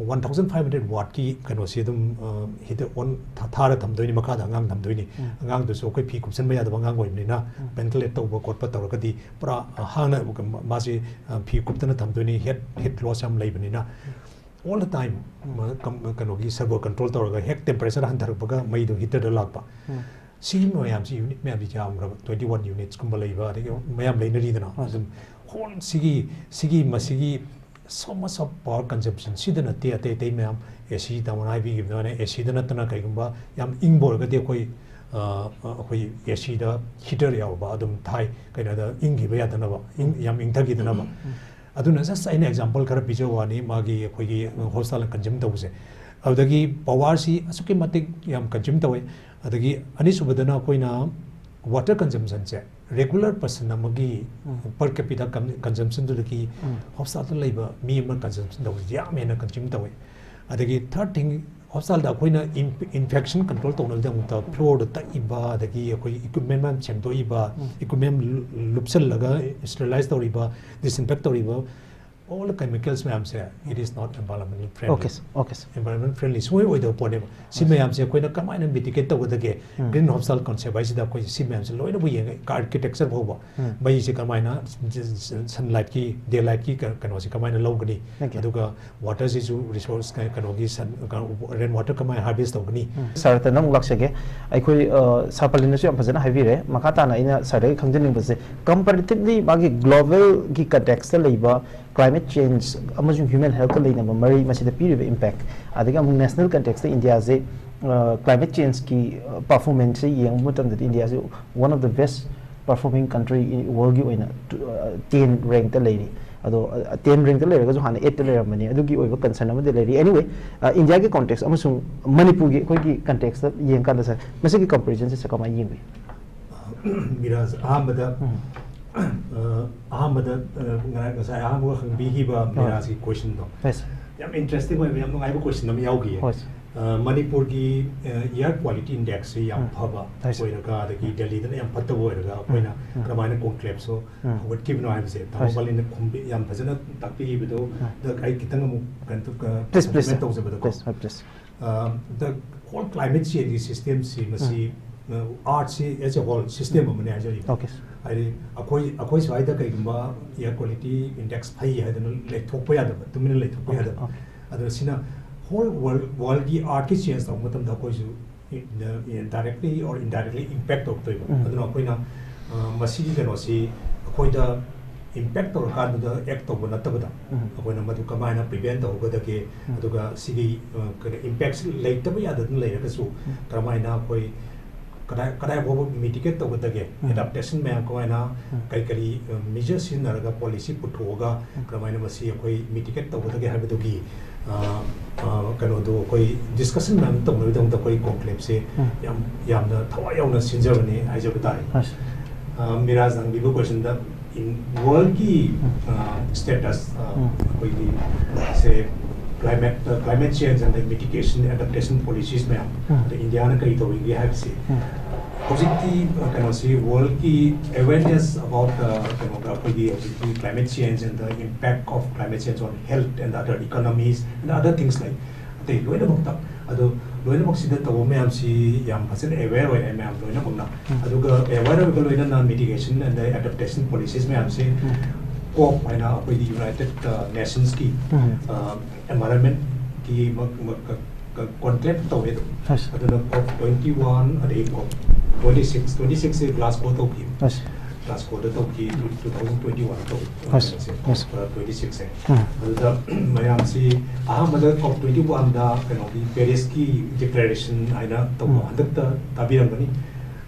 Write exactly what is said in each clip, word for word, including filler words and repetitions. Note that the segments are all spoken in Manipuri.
ꯋꯥꯟ ꯊꯥꯎꯖꯟ ꯐꯥꯏꯚ ꯍꯟꯗ꯭ꯔꯦꯠ ꯋꯥꯠꯀꯤ ꯀꯩꯅꯣꯁꯤ ꯑꯗꯨꯝ ꯍꯤꯇꯔ ꯑꯣꯟ ꯊꯥꯔ ꯊꯝꯗꯣꯏꯅꯤ, ꯃꯈꯥꯗ ꯑꯉꯥꯡ ꯊꯝꯗꯣꯏꯅꯤ꯫ ꯑꯉꯥꯡꯗꯨꯁꯨ ꯑꯩꯈꯣꯏ ꯐꯤ ꯀꯨꯞꯁꯟꯕ ꯌꯥꯗꯕ ꯑꯉꯥꯡ ꯑꯣꯏꯕꯅꯤꯅ, ꯚꯦꯟꯇꯤꯂꯦꯠ ꯇꯧꯕ ꯈꯣꯠꯄ ꯇꯧꯔꯒꯗꯤ ꯄꯨꯔꯥ ꯍꯥꯡꯅ ꯃꯥꯁꯤ ꯐꯤ ꯀꯨꯞꯇꯅ ꯊꯝꯗꯣꯏꯅꯤ꯫ ꯍꯦꯠ ꯍꯤꯠ ꯂꯣꯁ ꯌꯥꯝ ꯂꯩꯕꯅꯤꯅ, ꯑꯣꯜ ꯗ ꯇꯥꯏꯝ ꯀꯩꯅꯣꯒꯤ ꯁꯔꯚꯣ ꯀꯟꯇ꯭ꯔꯣꯜ ꯇꯧꯔꯒ ꯍꯦꯛ ꯇꯦꯝꯄꯔꯦꯆꯔ ꯍꯟꯊꯔꯛꯄꯒ ꯃꯩꯗꯣ ꯍꯤꯇꯔꯗ ꯂꯥꯛꯄ꯫ ꯁꯤꯒꯤ ꯃꯌꯥꯝꯁꯤ, ꯌꯨꯅꯤꯠ ꯃꯌꯥꯝꯁꯤ ꯌꯥꯝꯈ꯭ꯔꯕ, ꯇ꯭ꯋꯦꯟꯇꯤ ꯋꯥꯟ ꯌꯨꯅꯤꯠꯁꯀꯨꯝꯕ ꯂꯩꯕ, ꯑꯗꯒꯤ ꯃꯌꯥꯝ ꯂꯩꯅꯔꯤꯗꯅ꯫ ꯑꯗꯨꯝ ꯍꯣꯜ ꯁꯤꯒꯤ, ꯁꯤꯒꯤ ꯃꯁꯤꯒꯤ so much of power consumption ꯁꯤꯗ ꯅꯠꯇꯦ, ꯑꯇꯩ ꯑꯇꯩ ꯃꯌꯥꯝ, ꯑꯦ ꯁꯤ, ꯇꯥꯃꯣꯅ ꯍꯥꯏꯕꯤꯈꯤꯕ ꯑꯗꯨꯃꯥꯏꯅ, ꯑꯦ ꯁꯤꯗ ꯅꯠꯇꯅ ꯀꯩꯒꯨꯝꯕ ꯌꯥꯝ ꯏꯪꯕ ꯑꯣꯏꯔꯒꯗꯤ ꯑꯩꯈꯣꯏ, ꯑ, ꯑꯩꯈꯣꯏ ꯑꯦ ꯁꯤꯗ ꯍꯤꯇꯔ ꯌꯥꯎꯕ ꯑꯗꯨꯝ ꯊꯥꯏ, ꯀꯩꯅꯣꯗ ꯏꯪꯈꯤꯕ ꯌꯥꯗꯅꯕ, ꯏꯪ-, ꯌꯥꯝ ꯏꯪꯊꯈꯤꯗꯅꯕ꯫ ꯑꯗꯨꯅ just ꯑꯩꯅ ꯑꯦꯛꯖꯥꯝꯄꯜ ꯈꯔ ꯄꯤꯖꯕ ꯋꯥꯅꯤ, ꯃꯥꯒꯤ ꯑꯩꯈꯣꯏꯒꯤ ꯍꯣꯁꯄꯤꯇꯥꯜꯅ ꯀꯟꯖ꯭ꯌꯨꯝ ꯇꯧꯕꯁꯦ꯫ ꯑꯗꯨꯗꯒꯤ ꯄꯋꯥꯔꯁꯤ ꯑꯁꯨꯛꯀꯤ ꯃꯇꯤꯛ ꯌꯥꯝ ꯀꯟꯖ꯭ꯌꯨꯝ ꯇꯧꯋꯦ꯫ ꯑꯗꯒꯤ ꯑꯅꯤꯁꯨꯕꯗꯅ ꯑꯩꯈꯣꯏꯅ ꯋꯥꯇꯔ ꯀꯟꯖꯝꯁꯟꯁꯦ, ꯔꯦꯒꯨꯂꯔ ꯄꯔꯁꯟ ꯑꯃꯒꯤ ꯄꯔ ꯀꯦꯄꯤꯇꯥ ꯀꯟꯖꯝꯁꯟꯗꯨꯗꯒꯤ ꯍꯣꯁꯄꯤꯇꯥꯜꯗ ꯂꯩꯕ ꯃꯤ ꯑꯃ ꯀꯟꯖꯝꯁꯟ ꯇꯧꯕꯁꯦ ꯌꯥꯝ ꯍꯦꯟꯅ ꯀꯟꯖ꯭ꯌꯨꯝ ꯇꯧꯋꯦ꯫ ꯑꯗꯒꯤ ꯊꯥꯔꯠ ꯊꯤꯡ, ꯍꯣꯁꯄꯤꯇꯥꯜꯗ ꯑꯩꯈꯣꯏꯅ ꯏꯟꯐꯦꯛꯁꯟ ꯀꯟꯇ꯭ꯔꯣꯜ ꯇꯧꯅꯕꯒꯤꯗꯃꯛꯇ ꯐ꯭ꯂꯣꯔꯗ ꯇꯛꯏꯕ, ꯑꯗꯒꯤ ꯑꯩꯈꯣꯏ ꯏꯀ꯭ꯋꯤꯞꯃꯦꯟ ꯃꯌꯥꯝ ꯁꯦꯝꯗꯣꯛꯏꯕ, ꯏꯀ꯭ꯋꯤꯞꯃꯦꯟ ꯂꯨꯞꯁꯜꯂꯒ ꯁ꯭ꯇꯦꯔꯤꯂꯥꯏꯁ ꯇꯧꯔꯤꯕ, ꯗꯤꯁꯏꯟꯐꯦꯛ ꯇꯧꯔꯤꯕ, all the chemicals ꯃꯌꯥꯝꯁꯦ, it is not environmental friendly. Okay, sir. Okay, sir. Environment friendly ꯁꯨꯡꯑꯣꯏ ꯑꯣꯏꯗꯕ ꯄꯣꯠꯅꯦꯕ꯫ ꯁꯤ ꯃꯌꯥꯝꯁꯦ ꯑꯩꯈꯣꯏꯅ ꯀꯃꯥꯏꯅ mitigate ꯇꯧꯒꯗꯒꯦ? ꯒ꯭ꯔꯤꯟ ꯍꯣꯁꯄꯤꯇꯥꯜ ꯀꯟꯁꯦꯞ ꯍꯥꯏꯁꯤꯗ ꯑꯩꯈꯣꯏ ꯁꯤ ꯃꯌꯥꯝꯁꯦ ꯂꯣꯏꯅꯕꯨ ꯌꯦꯡꯉꯦ꯫ ꯑꯥꯔꯀꯤꯇꯦꯛꯆꯔ ꯐꯥꯎꯕ, ꯃꯩꯁꯦ ꯀꯃꯥꯏꯅ, ꯁꯟꯂꯥꯏꯠꯀꯤ, ꯗꯦ ꯂꯥꯏꯠꯀꯤ ꯀ-, ꯀꯩꯅꯣꯁꯦ ꯀꯃꯥꯏꯅ ꯂꯧꯒꯅꯤ? Okay. ꯑꯗꯨꯒ ꯋꯥꯇꯔꯁꯤꯁꯨ ꯔꯤꯁꯣꯔꯁ ꯀ-, ꯀꯩꯅꯣꯒꯤ ꯁꯟ-, ꯀ-, ꯔꯦꯟ ꯋꯥꯇꯔ ꯀꯃꯥꯏꯅ ꯍꯥꯔꯚꯦꯁ ꯇꯧꯒꯅꯤ? ꯁꯥꯔ, ꯇ ꯑꯃꯨꯛ ꯂꯥꯛꯆꯒꯦ꯫ ꯑꯩꯈꯣꯏ, ꯑ, ꯁꯥꯔ ꯄꯂꯤꯟꯅꯁꯨ ꯌꯥꯝ ꯐꯖꯅ ꯍꯥꯏꯕꯤꯔꯦ꯫ ꯃꯈꯥ ꯇꯥꯅ ꯑꯩꯅ ꯁꯥꯔꯗꯒꯤ ꯈꯪꯖꯅꯤꯡꯕꯁꯦ, comparatively ꯃꯥꯒꯤ ꯒ꯭ꯂꯣꯕꯦꯜꯒꯤ ꯀꯟꯇꯦꯛꯁꯇ ꯂꯩꯕ climate change ꯑꯃꯁꯨꯡ human healthꯀ ꯂꯩꯅꯕ ꯃꯔꯤ, ꯃꯁꯤꯗ ꯄꯤꯔꯤꯕ impact, ꯑꯗꯒꯤ ꯑꯃꯨꯛ national contextꯇ ꯏꯟꯗꯤꯌꯥꯁꯦ, ꯑ, climate changeꯀꯤ, ꯑ, performanceꯁꯦ ꯌꯦꯡꯕ ꯃꯇꯝꯗꯗꯤ ꯏꯟꯗꯤꯌꯥꯁꯦ one of the best performing country in worldꯀꯤ ꯑꯣꯏꯅ, ꯑ, ten rankꯇ ꯂꯩꯔꯤ꯫ ꯑꯗꯣ, ꯑ, ten rankꯇ ꯂꯩꯔꯒꯁꯨ ꯍꯥꯟꯅ eightꯇ ꯂꯩꯔꯝꯕꯅꯤ꯫ ꯑꯗꯨꯒꯤ ꯑꯣꯏꯕ concern ꯑꯃꯗꯤ ꯂꯩꯔꯤ꯫ Anyway, ꯑ, ꯏꯟꯗꯤꯌꯥꯒꯤ context ꯑꯃꯁꯨꯡ ꯃꯅꯤꯄꯨꯔꯒꯤ ꯑꯩꯈꯣꯏꯒꯤ contextꯇ ꯌꯦꯡꯀꯥꯟꯗ, ꯁꯥꯔ, ꯃꯁꯤꯒꯤ comparisonꯁꯦ, ꯁꯥꯔ, ꯀꯃꯥꯏꯅ ꯌꯦꯡꯕꯤ? ꯃꯤꯔꯥꯖ, ꯑꯍꯥꯟꯕꯗ, ꯎꯝ꯫ ꯑ, ꯑꯍꯥꯟꯕꯗ, ꯑ, ꯉꯔꯥꯡ, ꯉꯁꯥꯏ ꯑꯍꯥꯟꯕ ꯍꯪꯕꯤꯈꯤꯕ ꯍꯣꯏ꯫ ꯃꯤꯔꯥꯖꯀꯤ questionꯗꯣ Yes, sir. ꯌꯥꯝ interesting ꯑꯣꯏꯕ, ꯌꯥꯝ ꯅꯨꯡꯉꯥꯏꯕ question ꯑꯃ ꯌꯥꯎꯈꯤꯌꯦ꯫ ꯍꯣꯏ, sir. ꯑ, ꯃꯅꯤꯄꯨꯔꯒꯤ, ꯑ, air quality index ꯁꯤ ꯌꯥꯝ ꯎꯝ. ꯐꯕ ꯍꯣꯏ, ꯁꯔ. ꯑꯣꯏꯔꯒ, ꯑꯗꯒꯤ ꯗꯦꯜꯂꯤꯗꯅ ꯌꯥꯝ ꯐꯠꯇꯕ ꯑꯣꯏꯔꯒ, ꯑꯩꯈꯣꯏꯅ ꯎꯝ. ꯀꯔꯝꯍꯥꯏꯅ conclave ꯁꯨ ꯎꯝ. ꯍꯧꯒꯠꯈꯤꯕꯅꯣ ꯍꯥꯏꯕꯁꯦ ꯇꯥꯃꯣ ꯍꯣꯏ, ꯁꯔ. ꯕꯥꯂꯤꯟꯅ ꯈꯨꯝꯕꯤ-, ꯌꯥꯝ ꯐꯖꯅ ꯇꯥꯛꯄꯤꯈꯤꯕꯗꯣ, ꯎꯝ. ꯑꯗ ꯑꯩ ꯈꯤꯇꯪ ꯑꯃꯨꯛ ꯀꯩꯅꯣ ꯇꯧ-, ꯑ, Please, please, supplement sir. ꯇꯧꯖꯕꯗꯀꯣ. Please, sir, please. ꯑ, the whole climate change ꯒꯤ system ꯁꯤ ꯃꯁꯤ, ꯑ, earth ꯁꯤ as a whole system ꯑꯃꯅꯦ ꯍꯥꯏꯖꯔꯤꯕ꯫ Okay, sir. ꯍꯥꯏꯗꯤ ꯑꯩꯈꯣꯏ, ꯑꯩꯈꯣꯏ ꯁ꯭ꯋꯥꯏꯗ ꯀꯩꯒꯨꯝꯕ air quality index ꯐꯩ ꯍꯥꯏꯗꯅ ꯂꯩꯊꯣꯛꯄ ꯌꯥꯗꯕ, ꯇꯨꯃꯤꯟꯅ ꯂꯩꯊꯣꯛꯄ Okay, ꯌꯥꯗꯕ꯫ okay. ꯑꯗꯨꯅ ꯁꯤꯅ whole world, world ꯒꯤ earth ꯀꯤ change ꯇꯧꯕ ꯃꯇꯝꯗ ꯑꯩꯈꯣꯏꯁꯨ directly or indirectly impact ꯇꯧꯔꯛꯇꯣꯏꯕ꯫ ꯎꯝ. ꯑꯗꯨꯅ ꯑꯩꯈꯣꯏꯅ, ꯑ, ꯃꯁꯤꯒꯤ ꯀꯩꯅꯣꯁꯤ ꯑꯩꯈꯣꯏꯗ impact ꯇꯧꯔꯀꯥꯟꯗꯨꯗ act ꯇꯧꯕ ꯅꯠꯇꯕꯗ, ꯎꯝ. ꯑꯩꯈꯣꯏꯅ ꯃꯗꯨ ꯀꯃꯥꯏꯅ prevent ꯇꯧꯒꯗꯒꯦ, ꯎꯝ. ꯑꯗꯨꯒ ꯁꯤꯒꯤ, ꯑ, ꯀꯩꯅꯣ, impact ꯁꯤ ꯂꯩꯇꯕ ꯌꯥꯗꯗꯅ ꯂꯩꯔꯒꯁꯨ ꯎꯝ. ꯀꯔꯝꯍꯥꯏꯅ ꯑꯩꯈꯣꯏ ꯀꯗꯥꯏ, ꯀꯗꯥꯏ ꯐꯥꯎꯕ mitigate ꯇꯧꯒꯗꯒꯦ, ꯎꯝ. adaptation ꯃꯌꯥꯝ ꯀꯃꯥꯏꯅ, ꯎꯝ. ꯀꯔꯤ ꯀꯔꯤ, ꯑ, measure ꯁꯤꯖꯤꯟꯅꯔꯒ policy ꯄꯨꯊꯣꯛꯑꯒ ꯎꯝ. ꯀꯔꯝꯍꯥꯏꯅ ꯃꯁꯤ ꯑꯩꯈꯣꯏ mitigate ꯇꯧꯒꯗꯒꯦ ꯍꯥꯏꯕꯗꯨꯒꯤ, ꯑ, ꯑ, ꯀꯩꯅꯣꯗꯨ ꯑꯩꯈꯣꯏ discussion ꯃꯌꯥꯝ ꯇꯧꯅꯕꯒꯤꯗꯃꯛꯇ ꯑꯩꯈꯣꯏ conclave ꯁꯦ ꯎꯝ. ꯌꯥꯝ, ꯌꯥꯝꯅ ꯊꯋꯥꯏ ꯌꯥꯎꯅ ꯁꯤꯟꯖꯕꯅꯤ ꯍꯥꯏꯖꯕ ꯇꯥꯔꯦ꯫ ꯑꯁ. ꯑ, ꯃꯤꯔꯥꯖꯅ ꯍꯪꯕꯤꯕ question ꯗ in world ꯒꯤ, ꯎꯝ. ꯑ, status, ꯑ, ꯎꯝ. ꯑꯩꯈꯣꯏꯒꯤ ꯁꯦ climate, ꯑ, climate change and mitigation adaptation policies ꯃꯌꯥꯝ, ꯎꯝ. ꯑꯗ ꯏꯟꯗꯤꯌꯥꯅ ꯀꯔꯤ ꯇꯧꯔꯤꯒꯦ ꯍꯥꯏꯕꯁꯤ ꯎꯝ. ꯍꯧꯖꯤꯛꯇꯤ, ꯑ, ꯀꯩꯅꯣꯁꯤ world ꯒꯤ awareness about, ꯑ, ꯀꯩꯅꯣꯒ ꯑꯩꯈꯣꯏꯒꯤ ꯍꯧꯖꯤꯛꯀꯤ climate change and the impact of climate change on health and other economies and other things like ꯑꯇꯩ ꯂꯣꯏꯅꯃꯛꯇ, ꯑꯗꯣ ꯂꯣꯏꯅꯃꯛꯁꯤꯗ ꯇꯧꯕ ꯃꯌꯥꯝꯁꯤ ꯌꯥꯝ ꯐꯖꯅ aware ꯑꯣꯏꯔꯦ ꯃꯌꯥꯝ ꯂꯣꯏꯅꯃꯛꯅ꯫ ꯎꯝ. ꯑꯗꯨꯒ aware ꯑꯣꯏꯕ ꯂꯣꯏꯅꯅ mitigation and adaptation policies ꯃꯌꯥꯝꯁꯤ ꯎꯝ. COP ꯍꯥꯏꯅ ꯑꯩꯈꯣꯏꯒꯤ United, ꯑ, Nations ꯀꯤ, ꯎꯝ. ꯑ, environment ꯀꯤ ꯃ-, ꯃ-, ꯀ-, ꯀ-, conclave ꯇꯧꯋꯦ ꯑꯗꯨꯝ꯫ ꯑꯁ. ꯑꯗꯨꯅ COP twenty one ꯑꯗꯩ COP twenty six, twenty six ꯁꯦ Glasgow ꯇꯧꯈꯤ꯫ ꯑꯁ. Glasgow ꯗ ꯇꯧꯈꯤ, two thousand twenty one ꯇꯧ-, ꯑꯁ, ꯀꯩꯅꯣꯁꯦ, ꯑꯁ. ꯑ, twenty six ꯁꯦ꯫ ꯎꯝ. ꯑꯗꯨꯗ ꯃꯌꯥꯝꯁꯤ ꯑꯍꯥꯟꯕꯗ COP twenty one ꯗ ꯀꯩꯅꯣꯒꯤ Paris ꯀꯤ declaration ꯍꯥꯏꯅ ꯇꯧꯕ ꯎꯝ. ꯍꯟꯗꯛꯇ ꯇꯥꯕꯤꯔꯝꯒꯅꯤ꯫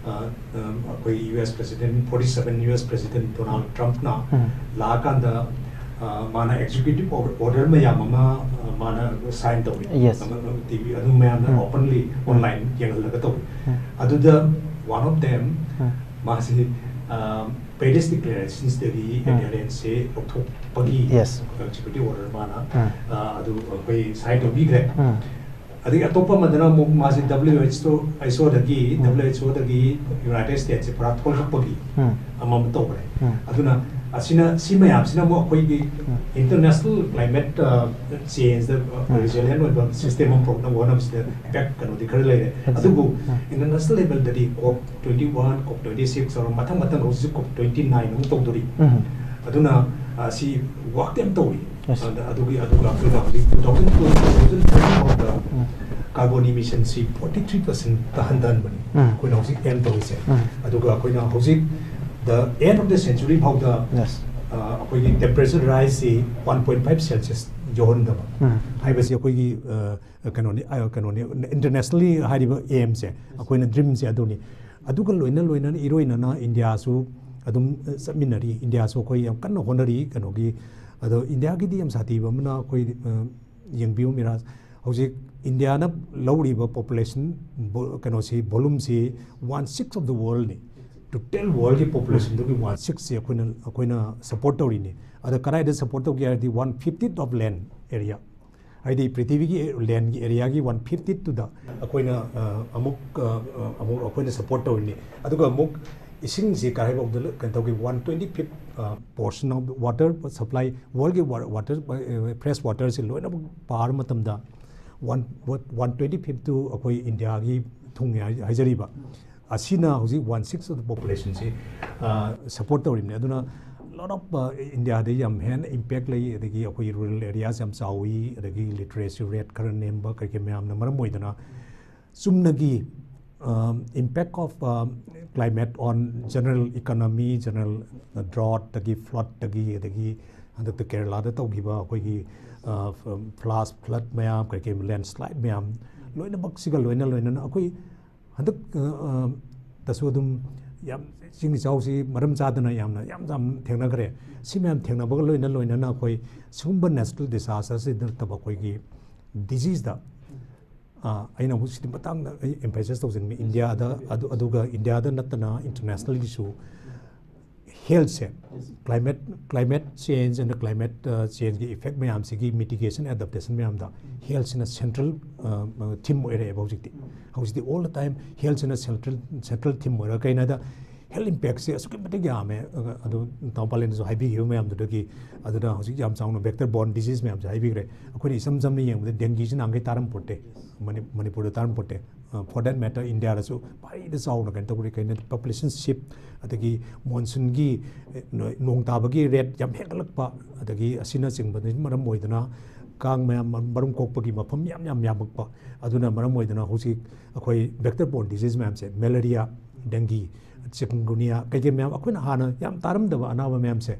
ꯑ, ꯑ, ꯑꯩꯈꯣꯏ U S President, forty seven U S President Donald Trump ꯅ ꯎꯝ. ꯂꯥꯛꯑꯀꯥꯟꯗ, ꯑ, ꯃꯥꯅ executive or-, order ꯃꯌꯥꯝ ꯑꯃ, ꯑ, ꯃꯥꯅ sign ꯇꯧꯏ꯫ Yes. ꯑꯃ, ꯑꯃ T V ꯑꯗꯨ ꯃꯌꯥꯝꯅ ꯎꯝ. openly ꯎꯝ. online ꯌꯦꯡꯍꯜꯂꯒ ꯇꯧꯏ꯫ ꯎꯝ. ꯑꯗꯨꯗ one of them, ꯎꯝ. ꯃꯥꯁꯤ, ꯑ, Paris Declarations ꯗꯒꯤ ꯎꯝ. adherence ꯁꯦ ꯂꯧꯊꯣꯛꯄꯒꯤ Yes. executive order ꯃꯥꯅ, ꯎꯝ. ꯑ, ꯑꯗꯨ ꯑꯩꯈꯣꯏ sign ꯇꯧꯕꯤꯈ꯭ꯔꯦ꯫ ꯎꯝ. ꯑꯗꯒꯤ ꯑꯇꯣꯞꯄ ꯑꯃꯗꯅ ꯑꯃꯨꯛ ꯃꯥꯁꯦ W H O, H O ꯗꯒꯤ, W H O ꯗꯒꯤ United States ꯁꯦ ꯄꯨꯔꯥ ꯊꯣꯛꯂꯛꯄꯒꯤ ꯑꯃ ꯑꯃ ꯇꯧꯈ꯭ꯔꯦ꯫ ꯑꯗꯨꯅ ꯑꯁꯤꯅ, ꯁꯤ ꯃꯌꯥꯝꯁꯤꯅ ꯑꯃꯨꯛ ꯑꯩꯈꯣꯏꯒꯤ international climate, ꯑ, change ꯗ, ꯑ, resilient ꯑꯣꯏꯕ system ꯑꯃ ꯄꯨꯔꯛꯅꯕ ꯍꯣꯠꯅꯕꯁꯤꯗ impact ꯀꯩꯅꯣꯗꯤ ꯈꯔ ꯂꯩꯔꯦ꯫ ꯑꯗꯨꯕꯨ international level ꯗꯗꯤ COP twenty-one, COP twenty-six or ꯃꯊꯪ ꯃꯊꯪ ꯍꯧꯖꯤꯛ COP twenty-nine ꯑꯃꯨꯛ ꯇꯧꯗꯣꯔꯤ꯫ ꯑꯗꯨꯅ, ꯑ, ꯁꯤ work ꯇꯤ ꯌꯥꯝ ꯇꯧꯔꯤ꯫ ꯑꯗ ꯑꯗꯨꯒꯤ, ꯑꯗꯨꯒ ꯑꯩꯈꯣꯏꯅ ꯍꯧꯖꯤꯛ two thousand twenty, two thousand thirty ꯐꯥꯎꯗ carbon emission ꯁꯤ forty three percent ꯇ ꯍꯟꯊꯍꯟꯕꯅꯤ ꯑꯩꯈꯣꯏꯅ ꯍꯧꯖꯤꯛ aim ꯇꯧꯔꯤꯁꯦ꯫ ꯑꯗꯨꯒ ꯑꯩꯈꯣꯏꯅ ꯍꯧꯖꯤꯛ the end of the century ꯐꯥꯎꯗ, ꯑ, ꯑꯩꯈꯣꯏꯒꯤ temperature rise ꯁꯤ one point five Celsius ꯌꯧꯍꯟꯗꯕ ꯍꯥꯏꯕꯁꯤ ꯑꯩꯈꯣꯏꯒꯤ, ꯑ, ꯀꯩꯅꯣꯅꯤ, ꯑ, ꯀꯩꯅꯣꯅꯤ, internationally ꯍꯥꯏꯔꯤꯕ aim ꯁꯦ, ꯑꯩꯈꯣꯏꯅ dream ꯁꯦ ꯑꯗꯨꯅꯤ꯫ ꯑꯗꯨꯒ ꯂꯣꯏꯅ ꯂꯣꯏꯅꯅ ꯏꯔꯣꯏꯅꯅ ꯏꯟꯗꯤꯌꯥꯁꯨ ꯑꯗꯨꯝ, ꯑ, ꯆꯠꯃꯤꯟꯅꯔꯤ꯫ ꯏꯟꯗꯤꯌꯥꯁꯨ ꯑꯩꯈꯣꯏ ꯌꯥꯝ ꯀꯟꯅ ꯍꯣꯠꯅꯔꯤ ꯀꯩꯅꯣꯒꯤ꯫ ꯑꯗꯣ ꯏꯟꯗꯤꯌꯥꯒꯤꯗꯤ ꯌꯥꯝ ꯁꯥꯊꯤꯕ ꯑꯃꯅ ꯑꯩꯈꯣꯏ, ꯑ, ꯌꯦꯡꯕꯤꯌꯨ ꯃꯤꯔꯥꯖ, ꯍꯧꯖꯤꯛ ꯏꯟꯗꯤꯌꯥꯅ ꯂꯧꯔꯤꯕ population ꯀꯩꯅꯣꯁꯤ, volume ꯁꯤ one six of the world ꯅꯤ꯫ Total world ꯒꯤ population ꯗꯨꯒꯤ one six ꯁꯤ ꯑꯩꯈꯣꯏꯅ, ꯑꯩꯈꯣꯏꯅ support ꯇꯧꯔꯤꯅꯤ꯫ ꯑꯗ ꯀꯗꯥꯏꯗ support ꯇꯧꯒꯦ ꯍꯥꯏꯔꯗꯤ, one fiftieth of land area, ꯍꯥꯏꯗꯤ ꯄ꯭ꯔꯤꯊꯤꯕꯤꯒꯤ land ꯒꯤ area ꯒꯤ one fiftieth ꯇꯨꯗ ꯑꯩꯈꯣꯏꯅ, ꯑ, ꯑꯃꯨꯛ, ꯑ, ꯑ, ꯑꯃꯨꯛ ꯑꯩꯈꯣꯏꯅ support ꯇꯧꯔꯤꯅꯤ꯫ ꯑꯗꯨꯒ ꯑꯃꯨꯛ ꯏꯁꯤꯡꯁꯤ ꯀꯔꯥꯏꯐꯥꯎꯗ ꯂ-, ꯀꯩꯅꯣ ꯇꯧꯒꯦ, one twenty fifth, ꯑ, portion of water supply, world ꯒꯤ wa-, water, ꯑ, fresh water ꯁꯤ ꯂꯣꯏꯅꯃꯛ ꯄꯥꯔ ꯃꯇꯝꯗ one, one twenty fifth two ꯑꯩꯈꯣꯏ ꯏꯟꯗꯤꯌꯥꯒꯤ ꯊꯨꯡꯉꯦ ꯍꯥꯏ-, ꯍꯥꯏꯖꯔꯤꯕ꯫ ꯑꯁꯤꯅ ꯍꯧꯖꯤꯛ one six of the population ꯁꯤ, ꯑ, support ꯇꯧꯔꯤꯕꯅꯤ꯫ ꯑꯗꯨꯅ lot of, ꯑ, ꯏꯟꯗꯤꯌꯥꯗ ꯌꯥꯝ ꯍꯦꯟꯅ impact ꯂꯩ, ꯑꯗꯒꯤ ꯑꯩꯈꯣꯏꯒꯤ rural areas ꯌꯥꯝ ꯆꯥꯎꯏ, ꯑꯗꯒꯤ literacy rate ꯈꯔ ꯅꯦꯝꯕ ꯀꯩ ꯀꯩ ꯃꯌꯥꯝꯅ ꯃꯔꯝ ꯑꯣꯏꯗꯅ ꯆꯨꯝꯅꯒꯤ, ꯑ, impact of, ꯑ, climate on general economy, general drought ꯇꯒꯤ, flood ꯇꯒꯤ, ꯑꯗꯒꯤ ꯍꯟꯗꯛꯇ ꯀꯦꯔꯂꯥꯗ ꯇꯧꯈꯤꯕ ꯑꯩꯈꯣꯏꯒꯤ, ꯑ, flash flood ꯃꯌꯥꯝ, ꯀꯩ ꯀꯩ landslide ꯃꯌꯥꯝ, ꯂꯣꯏꯅꯃꯛꯁꯤꯒ ꯂꯣꯏꯅ ꯂꯣꯏꯅꯅ ꯑꯩꯈꯣꯏ ꯍꯟꯗꯛ, ꯑ, ꯑ, ꯇꯁꯨ ꯑꯗꯨꯝ ꯌꯥꯝ ꯏꯁꯤꯡ ꯏꯆꯥꯎꯁꯤ ꯃꯔꯝ ꯆꯥꯗꯅ ꯌꯥꯝꯅ, ꯌꯥꯝ, ꯌꯥꯝ ꯊꯦꯡꯅꯈ꯭ꯔꯦ꯫ ꯁꯤ ꯃꯌꯥꯝ ꯊꯦꯡꯅꯕꯒ ꯂꯣꯏꯅ ꯂꯣꯏꯅꯅ ꯑꯩꯈꯣꯏ ꯁꯤꯒꯨꯝꯕ natural disaster ꯁꯤ ꯅꯠꯇꯕ ꯑꯩꯈꯣꯏꯒꯤ disease ꯗ, ꯑ, ꯑꯩꯅ ꯑꯃꯨꯛ ꯁꯤꯒꯤ ꯃꯇꯥꯡꯗ ꯑꯩ emphasize ꯇꯧꯖꯅꯤꯡꯉꯤ꯫ ꯏꯟꯗꯤꯌꯥꯗ ꯑꯗꯨ, ꯑꯗꯨꯒ ꯏꯟꯗꯤꯌꯥꯗ ꯅꯠꯇꯅ international ꯒꯤꯁꯨ ꯍꯦꯜꯊꯁꯦ, climate climate change and climate changeꯒꯤ effect ꯃꯌꯥꯝꯁꯤꯒꯤ mitigation adaptation ꯃꯌꯥꯝꯗ ꯍꯦꯜꯊꯁꯤꯅ central theme ꯑꯣꯏꯔꯛꯑꯦꯕ ꯍꯧꯖꯤꯛꯇꯤ꯫ ꯍꯧꯖꯤꯛꯇꯤ all the time ꯍꯦꯜꯊꯁꯤꯅ central central theme ꯑꯣꯏꯔꯒ, ꯀꯩꯅꯣꯗ health impactꯁꯦ ꯑꯁꯨꯛꯀꯤ ꯃꯇꯤꯛ ꯌꯥꯝꯃꯦ꯫ ꯑꯗꯨ ꯇꯥꯃꯣ ꯄꯥꯂꯦꯟꯅꯁꯨ ꯍꯥꯏꯕꯤꯈꯤꯕ ꯃꯌꯥꯝꯗꯨꯗꯒꯤ, ꯑꯗꯨꯅ ꯍꯧꯖꯤꯛ ꯌꯥꯝ ꯆꯥꯎꯅ vector borne disease ꯃꯌꯥꯝꯁꯦ ꯍꯥꯏꯕꯤꯈ꯭ꯔꯦ꯫ ꯑꯩꯈꯣꯏꯅ ꯏꯆꯝ ꯆꯝꯅ ꯌꯦꯡꯕꯗ dengueꯁꯤ ꯅꯍꯥꯟꯈꯩ ꯇꯥꯔꯝꯄꯣꯠꯇꯦ, ꯃꯅꯤꯄꯨꯔꯗ ꯇꯥꯔꯝꯄꯣꯠꯇꯦ꯫ For that matter, ꯏꯟꯗꯤꯌꯥꯗꯁꯨ ꯚꯥꯔꯤꯗ ꯆꯥꯎꯅ ꯀꯩꯅꯣ ꯇꯧꯔꯤ꯫ ꯀꯩꯅꯣ, population shift, ꯑꯗꯒꯤ ꯃꯣꯟꯁꯨꯟꯒꯤ ꯅꯣꯡ ꯇꯥꯕꯒꯤ ꯔꯦꯠ ꯌꯥꯝ ꯍꯦꯟꯒꯠꯂꯛꯄ, ꯑꯗꯒꯤ ꯑꯁꯤꯅꯆꯤꯡꯕꯅ ꯃꯔꯝ ꯑꯣꯏꯗꯅ ꯀꯥꯡ ꯃꯌꯥꯝ ꯃꯔꯨꯝ ꯀꯣꯛꯄꯒꯤ ꯃꯐꯝ ꯌꯥꯝ ꯌꯥꯝ ꯌꯥꯝꯃꯛꯄ, ꯑꯗꯨꯅ ꯃꯔꯝ ꯑꯣꯏꯗꯅ ꯍꯧꯖꯤꯛ ꯑꯩꯈꯣꯏ vector borne disease ꯃꯌꯥꯝꯁꯦ, ꯃꯦꯂꯦꯔꯤꯌꯥ, dengue, chikungunya, ꯀꯩꯀꯩ ꯃꯌꯥꯝ ꯑꯩꯈꯣꯏꯅ ꯍꯥꯟꯅ ꯌꯥꯝ ꯇꯥꯔꯝꯗꯕ ꯑꯅꯥꯕ ꯃꯌꯥꯝꯁꯦ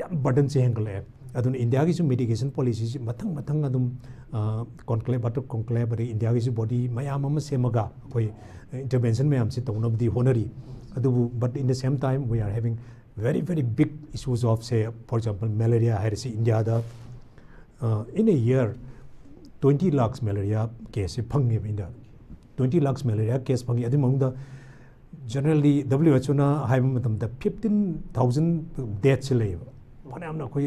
ꯌꯥꯝ burdenꯁꯦ ꯍꯦꯟꯒꯠꯂꯛꯑꯦ꯫ ꯑꯗꯨꯅ ꯏꯟꯗꯤꯌꯥꯒꯤꯁꯨ mitigation policyꯁꯤ ꯃꯊꯪ ꯃꯊꯪ ꯑꯗꯨꯝ conclave after conclave, ꯑꯗꯩ ꯏꯟꯗꯤꯌꯥꯒꯤꯁꯨ body ꯃꯌꯥꯝ ꯑꯃ ꯁꯦꯝꯃꯒ ꯑꯩꯈꯣꯏ intervention ꯃꯌꯥꯝꯁꯤ ꯇꯧꯅꯕꯗꯤ ꯍꯣꯠꯅꯔꯤ꯫ ꯑꯗꯨꯕꯨ but in the same time we are having very very big issues of, say, for example, malaria ꯍꯥꯏꯔꯁꯤ꯫ ꯏꯟꯗꯤꯌꯥꯗ in a year twenty lakhs malaria caseꯁꯦ ꯐꯪꯉꯦꯕ ꯏꯟꯗꯤꯌꯥꯗ꯫ Twenty lakhs malaria case ꯐꯪꯉꯤ꯫ ꯑꯗꯨꯒꯤ ꯃꯅꯨꯡꯗ generally WHOꯅ ꯍꯥꯏꯕ ꯃꯇꯝꯗ fifteen thousand deathꯁꯦ ꯂꯩꯌꯦꯕ꯫ ꯐꯅꯌꯥꯝꯅ ꯑꯩꯈꯣꯏ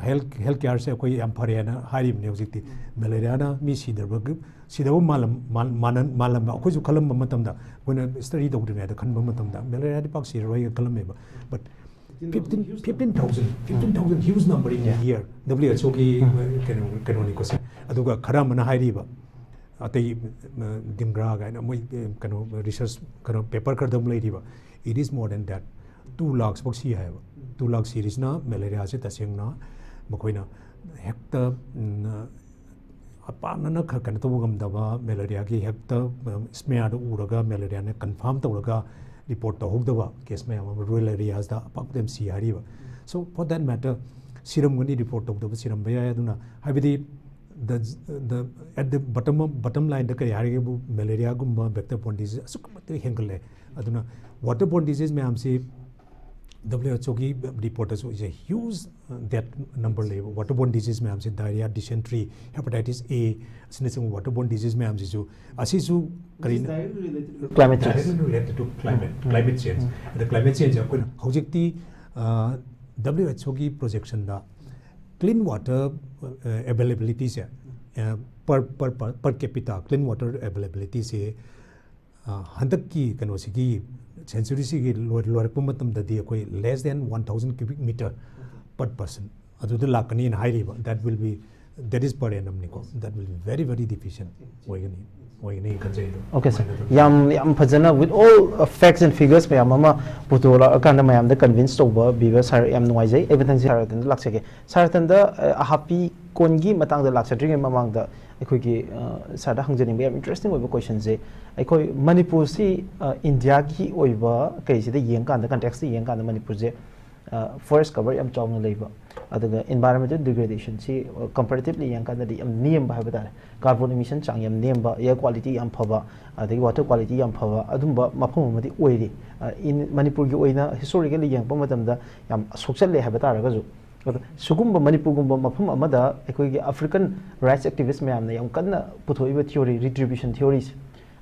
health health careꯁꯦ ꯑꯩꯈꯣꯏ ꯌꯥꯝ ꯐꯔꯦꯅ ꯍꯥꯏꯔꯤꯕꯅꯤ ꯍꯧꯖꯤꯛꯇꯤ꯫ ꯃꯦꯂꯦꯔꯤꯌꯥꯅ ꯃꯤ ꯁꯤꯗꯕꯒꯤ ꯁꯤꯗꯕ ꯃꯥꯜꯂꯝ ꯃꯥꯜꯂꯝꯕ ꯑꯩꯈꯣꯏꯁꯨ ꯈꯜꯂꯝꯕ ꯃꯇꯝꯗ, ꯑꯩꯈꯣꯏꯅ study ꯇꯧꯗ꯭ꯔꯤꯉꯩꯗ ꯈꯟꯕ ꯃꯇꯝꯗ ꯃꯦꯂꯦꯔꯤꯌꯥꯗꯤ ꯄꯥꯛ ꯁꯤꯔꯔꯣꯏ ꯈꯜꯂꯝꯃꯦꯕ꯫ But fifteen fifteen thousand fifteen thousand huge number in a year, WHOꯒꯤ ꯀꯩꯅꯣ ꯀꯩꯅꯣꯅꯤꯀꯣ ꯁꯦ꯫ ꯑꯗꯨꯒ ꯈꯔ ꯑꯃꯅ ꯍꯥꯏꯔꯤꯕ ꯑꯇꯩ ꯗꯤꯡꯒ꯭ꯔꯥ ꯀꯥꯏꯅ ꯃꯣꯏ ꯀꯩꯅꯣ research ꯀꯩꯅꯣ paper ꯈꯔꯗ ꯑꯃꯨꯛ ꯂꯩꯔꯤꯕ, it is more than that, two lakhs ꯐꯥꯎ ꯁꯤ ꯍꯥꯏꯌꯦꯕ꯫ Two lakh ꯁꯤꯔꯤꯁꯤꯅ ꯃꯦꯂꯦꯔꯤꯌꯥꯁꯦ ꯇꯁꯦꯡꯅ ꯃꯈꯣꯏꯅ ꯍꯦꯛꯇ ꯄꯥꯛꯅꯅ ꯀꯩꯅꯣ ꯇꯧꯕ ꯉꯝꯗꯕ, ꯃꯦꯂꯦꯔꯤꯌꯥꯒꯤ ꯍꯦꯛꯇ smearꯗ ꯎꯔꯒ ꯃꯦꯂꯦꯔꯤꯌꯥꯅ confirm ꯇꯧꯔꯒ report ꯇꯧꯍꯧꯗꯕ case ꯃꯌꯥꯝ ꯑꯃ rural areasꯇ ꯑꯄꯥꯛꯄꯗ ꯌꯥꯝ ꯁꯤ ꯍꯥꯏꯔꯤꯕ꯫ So for that matter, ꯁꯤꯔꯝꯒꯅꯤ, report ꯇꯧꯗꯕ ꯁꯤꯔꯝꯕ ꯌꯥꯏ꯫ ꯑꯗꯨꯅ ꯍꯥꯏꯕꯗꯤ the the at the bottom of bottom lineꯗ ꯀꯔꯤ ꯍꯥꯏꯔꯒꯦꯕꯨ, ꯃꯦꯂꯦꯔꯤꯌꯥꯒꯨꯝꯕ vector borne disease ꯑꯁꯨꯛꯀꯤ ꯃꯇꯤꯛ ꯍꯦꯟꯒꯠꯂꯦ꯫ ꯑꯗꯨꯅ water borne disease ꯃꯌꯥꯝꯁꯤ W H O ꯒꯤ ꯔꯤꯄꯣꯔꯠꯇꯁꯨ is a huge, uh, death number ꯂꯩꯕ, waterborne disease ꯃꯌꯥꯝꯁꯦ, diarrhea, dysentery, hepatitis A ꯑꯁꯤꯅꯆꯤꯡꯕ waterborne disease ꯃꯌꯥꯝꯁꯤꯁꯨ, ꯑꯁꯤꯁꯨ ꯀꯔꯤꯅ? Climate change. Directly related to climate, climate change. ꯑꯗ climate change ꯑꯩꯈꯣꯏꯅ ꯍꯧꯖꯤꯛꯇꯤ, ꯑ, W H O ꯒꯤ projectionꯗ clean water, ꯑ, availabilityꯁꯦ, ꯑ, per, per, per, per capita clean water availabilityꯁꯦ, ꯑ, ꯍꯟꯗꯛꯀꯤ ꯀꯩꯅꯣꯁꯤꯒꯤ centuryꯁꯤꯒꯤ ꯂꯣꯏ-, ꯂꯣꯏꯔꯛꯄ ꯃꯇꯝꯗꯗꯤ ꯑꯩꯈꯣꯏ less than one thousand cubic meter per person ꯑꯗꯨꯗ ꯂꯥꯛꯀꯅꯤꯅ ꯍꯥꯏꯔꯤꯕ, that will be, that is per annumꯅꯤꯀꯣ, that will be very, very deficient ꯑꯣꯏꯒꯅꯤ, ꯑꯣꯏꯒꯅꯤ ꯈꯟꯖꯩꯗꯣ꯫ Okay, sir. ꯌꯥꯝ, ꯌꯥꯝ ꯐꯖꯅ, with all, uh, facts and figures ꯃꯌꯥꯝ ꯑꯃ ꯄꯨꯊꯣꯔꯛꯑꯀꯥꯟꯗ ꯃꯌꯥꯝꯗ convince ꯇꯧꯕ, ꯕꯤꯕ ꯁꯥꯔ, ꯌꯥꯝ ꯅꯨꯡꯉꯥꯏꯖꯩ꯫ ꯑꯩ ꯃꯊꯪꯁꯤ ꯁꯥꯔ ꯔꯇꯟꯗ ꯂꯥꯛꯆꯒꯦ꯫ ꯁꯥꯔ ꯔꯇꯟꯗ, ꯑ, ꯍꯥꯞꯄꯤ ꯀꯣꯟꯒꯤ ꯃꯇꯥꯡꯗ ꯂꯥꯛꯆꯗ꯭ꯔꯤꯉꯩ ꯃꯃꯥꯡꯗ ꯑꯩꯈꯣꯏꯒꯤ, ꯑ, ꯁꯥꯔꯗ ꯍꯪꯖꯅꯤꯡꯕ ꯌꯥꯝ interesting ꯑꯣꯏꯕ questionꯁꯦ, ꯑꯩꯈꯣꯏ ꯃꯅꯤꯄꯨꯔꯁꯤ, ꯑ, ꯏꯟꯗꯤꯌꯥꯒꯤ ꯑꯣꯏꯕ ꯀꯩꯁꯤꯗ ꯌꯦꯡꯀꯥꯟꯗ, contextꯇ ꯌꯦꯡꯀꯥꯟꯗ ꯃꯅꯤꯄꯨꯔꯁꯦ, ꯑ, forest cover ꯌꯥꯝ ꯆꯥꯎꯅ ꯂꯩꯕ, ꯑꯗꯨꯒ environmental degradationꯁꯤ, ꯑ, comparatively ꯌꯦꯡꯀꯥꯟꯗꯗꯤ ꯌꯥꯝ ꯅꯦꯝꯕ ꯍꯥꯏꯕ ꯇꯥꯔꯦ꯫ Carbon emission ꯆꯥꯡ ꯌꯥꯝ ꯅꯦꯝꯕ, air quality ꯌꯥꯝ ꯐꯕ, ꯑꯗꯒꯤ water quality ꯌꯥꯝ ꯐꯕ ꯑꯗꯨꯝꯕ ꯃꯐꯝ ꯑꯃꯗꯤ ꯑꯣꯏꯔꯤ꯫ ꯑ, in ꯃꯅꯤꯄꯨꯔꯒꯤ ꯑꯣꯏꯅ historically ꯌꯦꯡꯉꯛꯄ ꯃꯇꯝꯗ ꯌꯥꯝ ꯁꯣꯛꯆꯜꯂꯦ ꯍꯥꯏꯕ ꯇꯥꯔꯒꯁꯨ, ꯑꯗꯣ ꯁꯤꯒꯨꯝꯕ ꯃꯅꯤꯄꯨꯔꯒꯨꯝꯕ ꯃꯐꯝ ꯑꯃꯗ ꯑꯩꯈꯣꯏꯒꯤ African rights activist ꯃꯌꯥꯝꯅ ꯌꯥꯝ ꯀꯟꯅ ꯄꯨꯊꯣꯛꯏꯕ theory, retribution theoryꯁꯦ,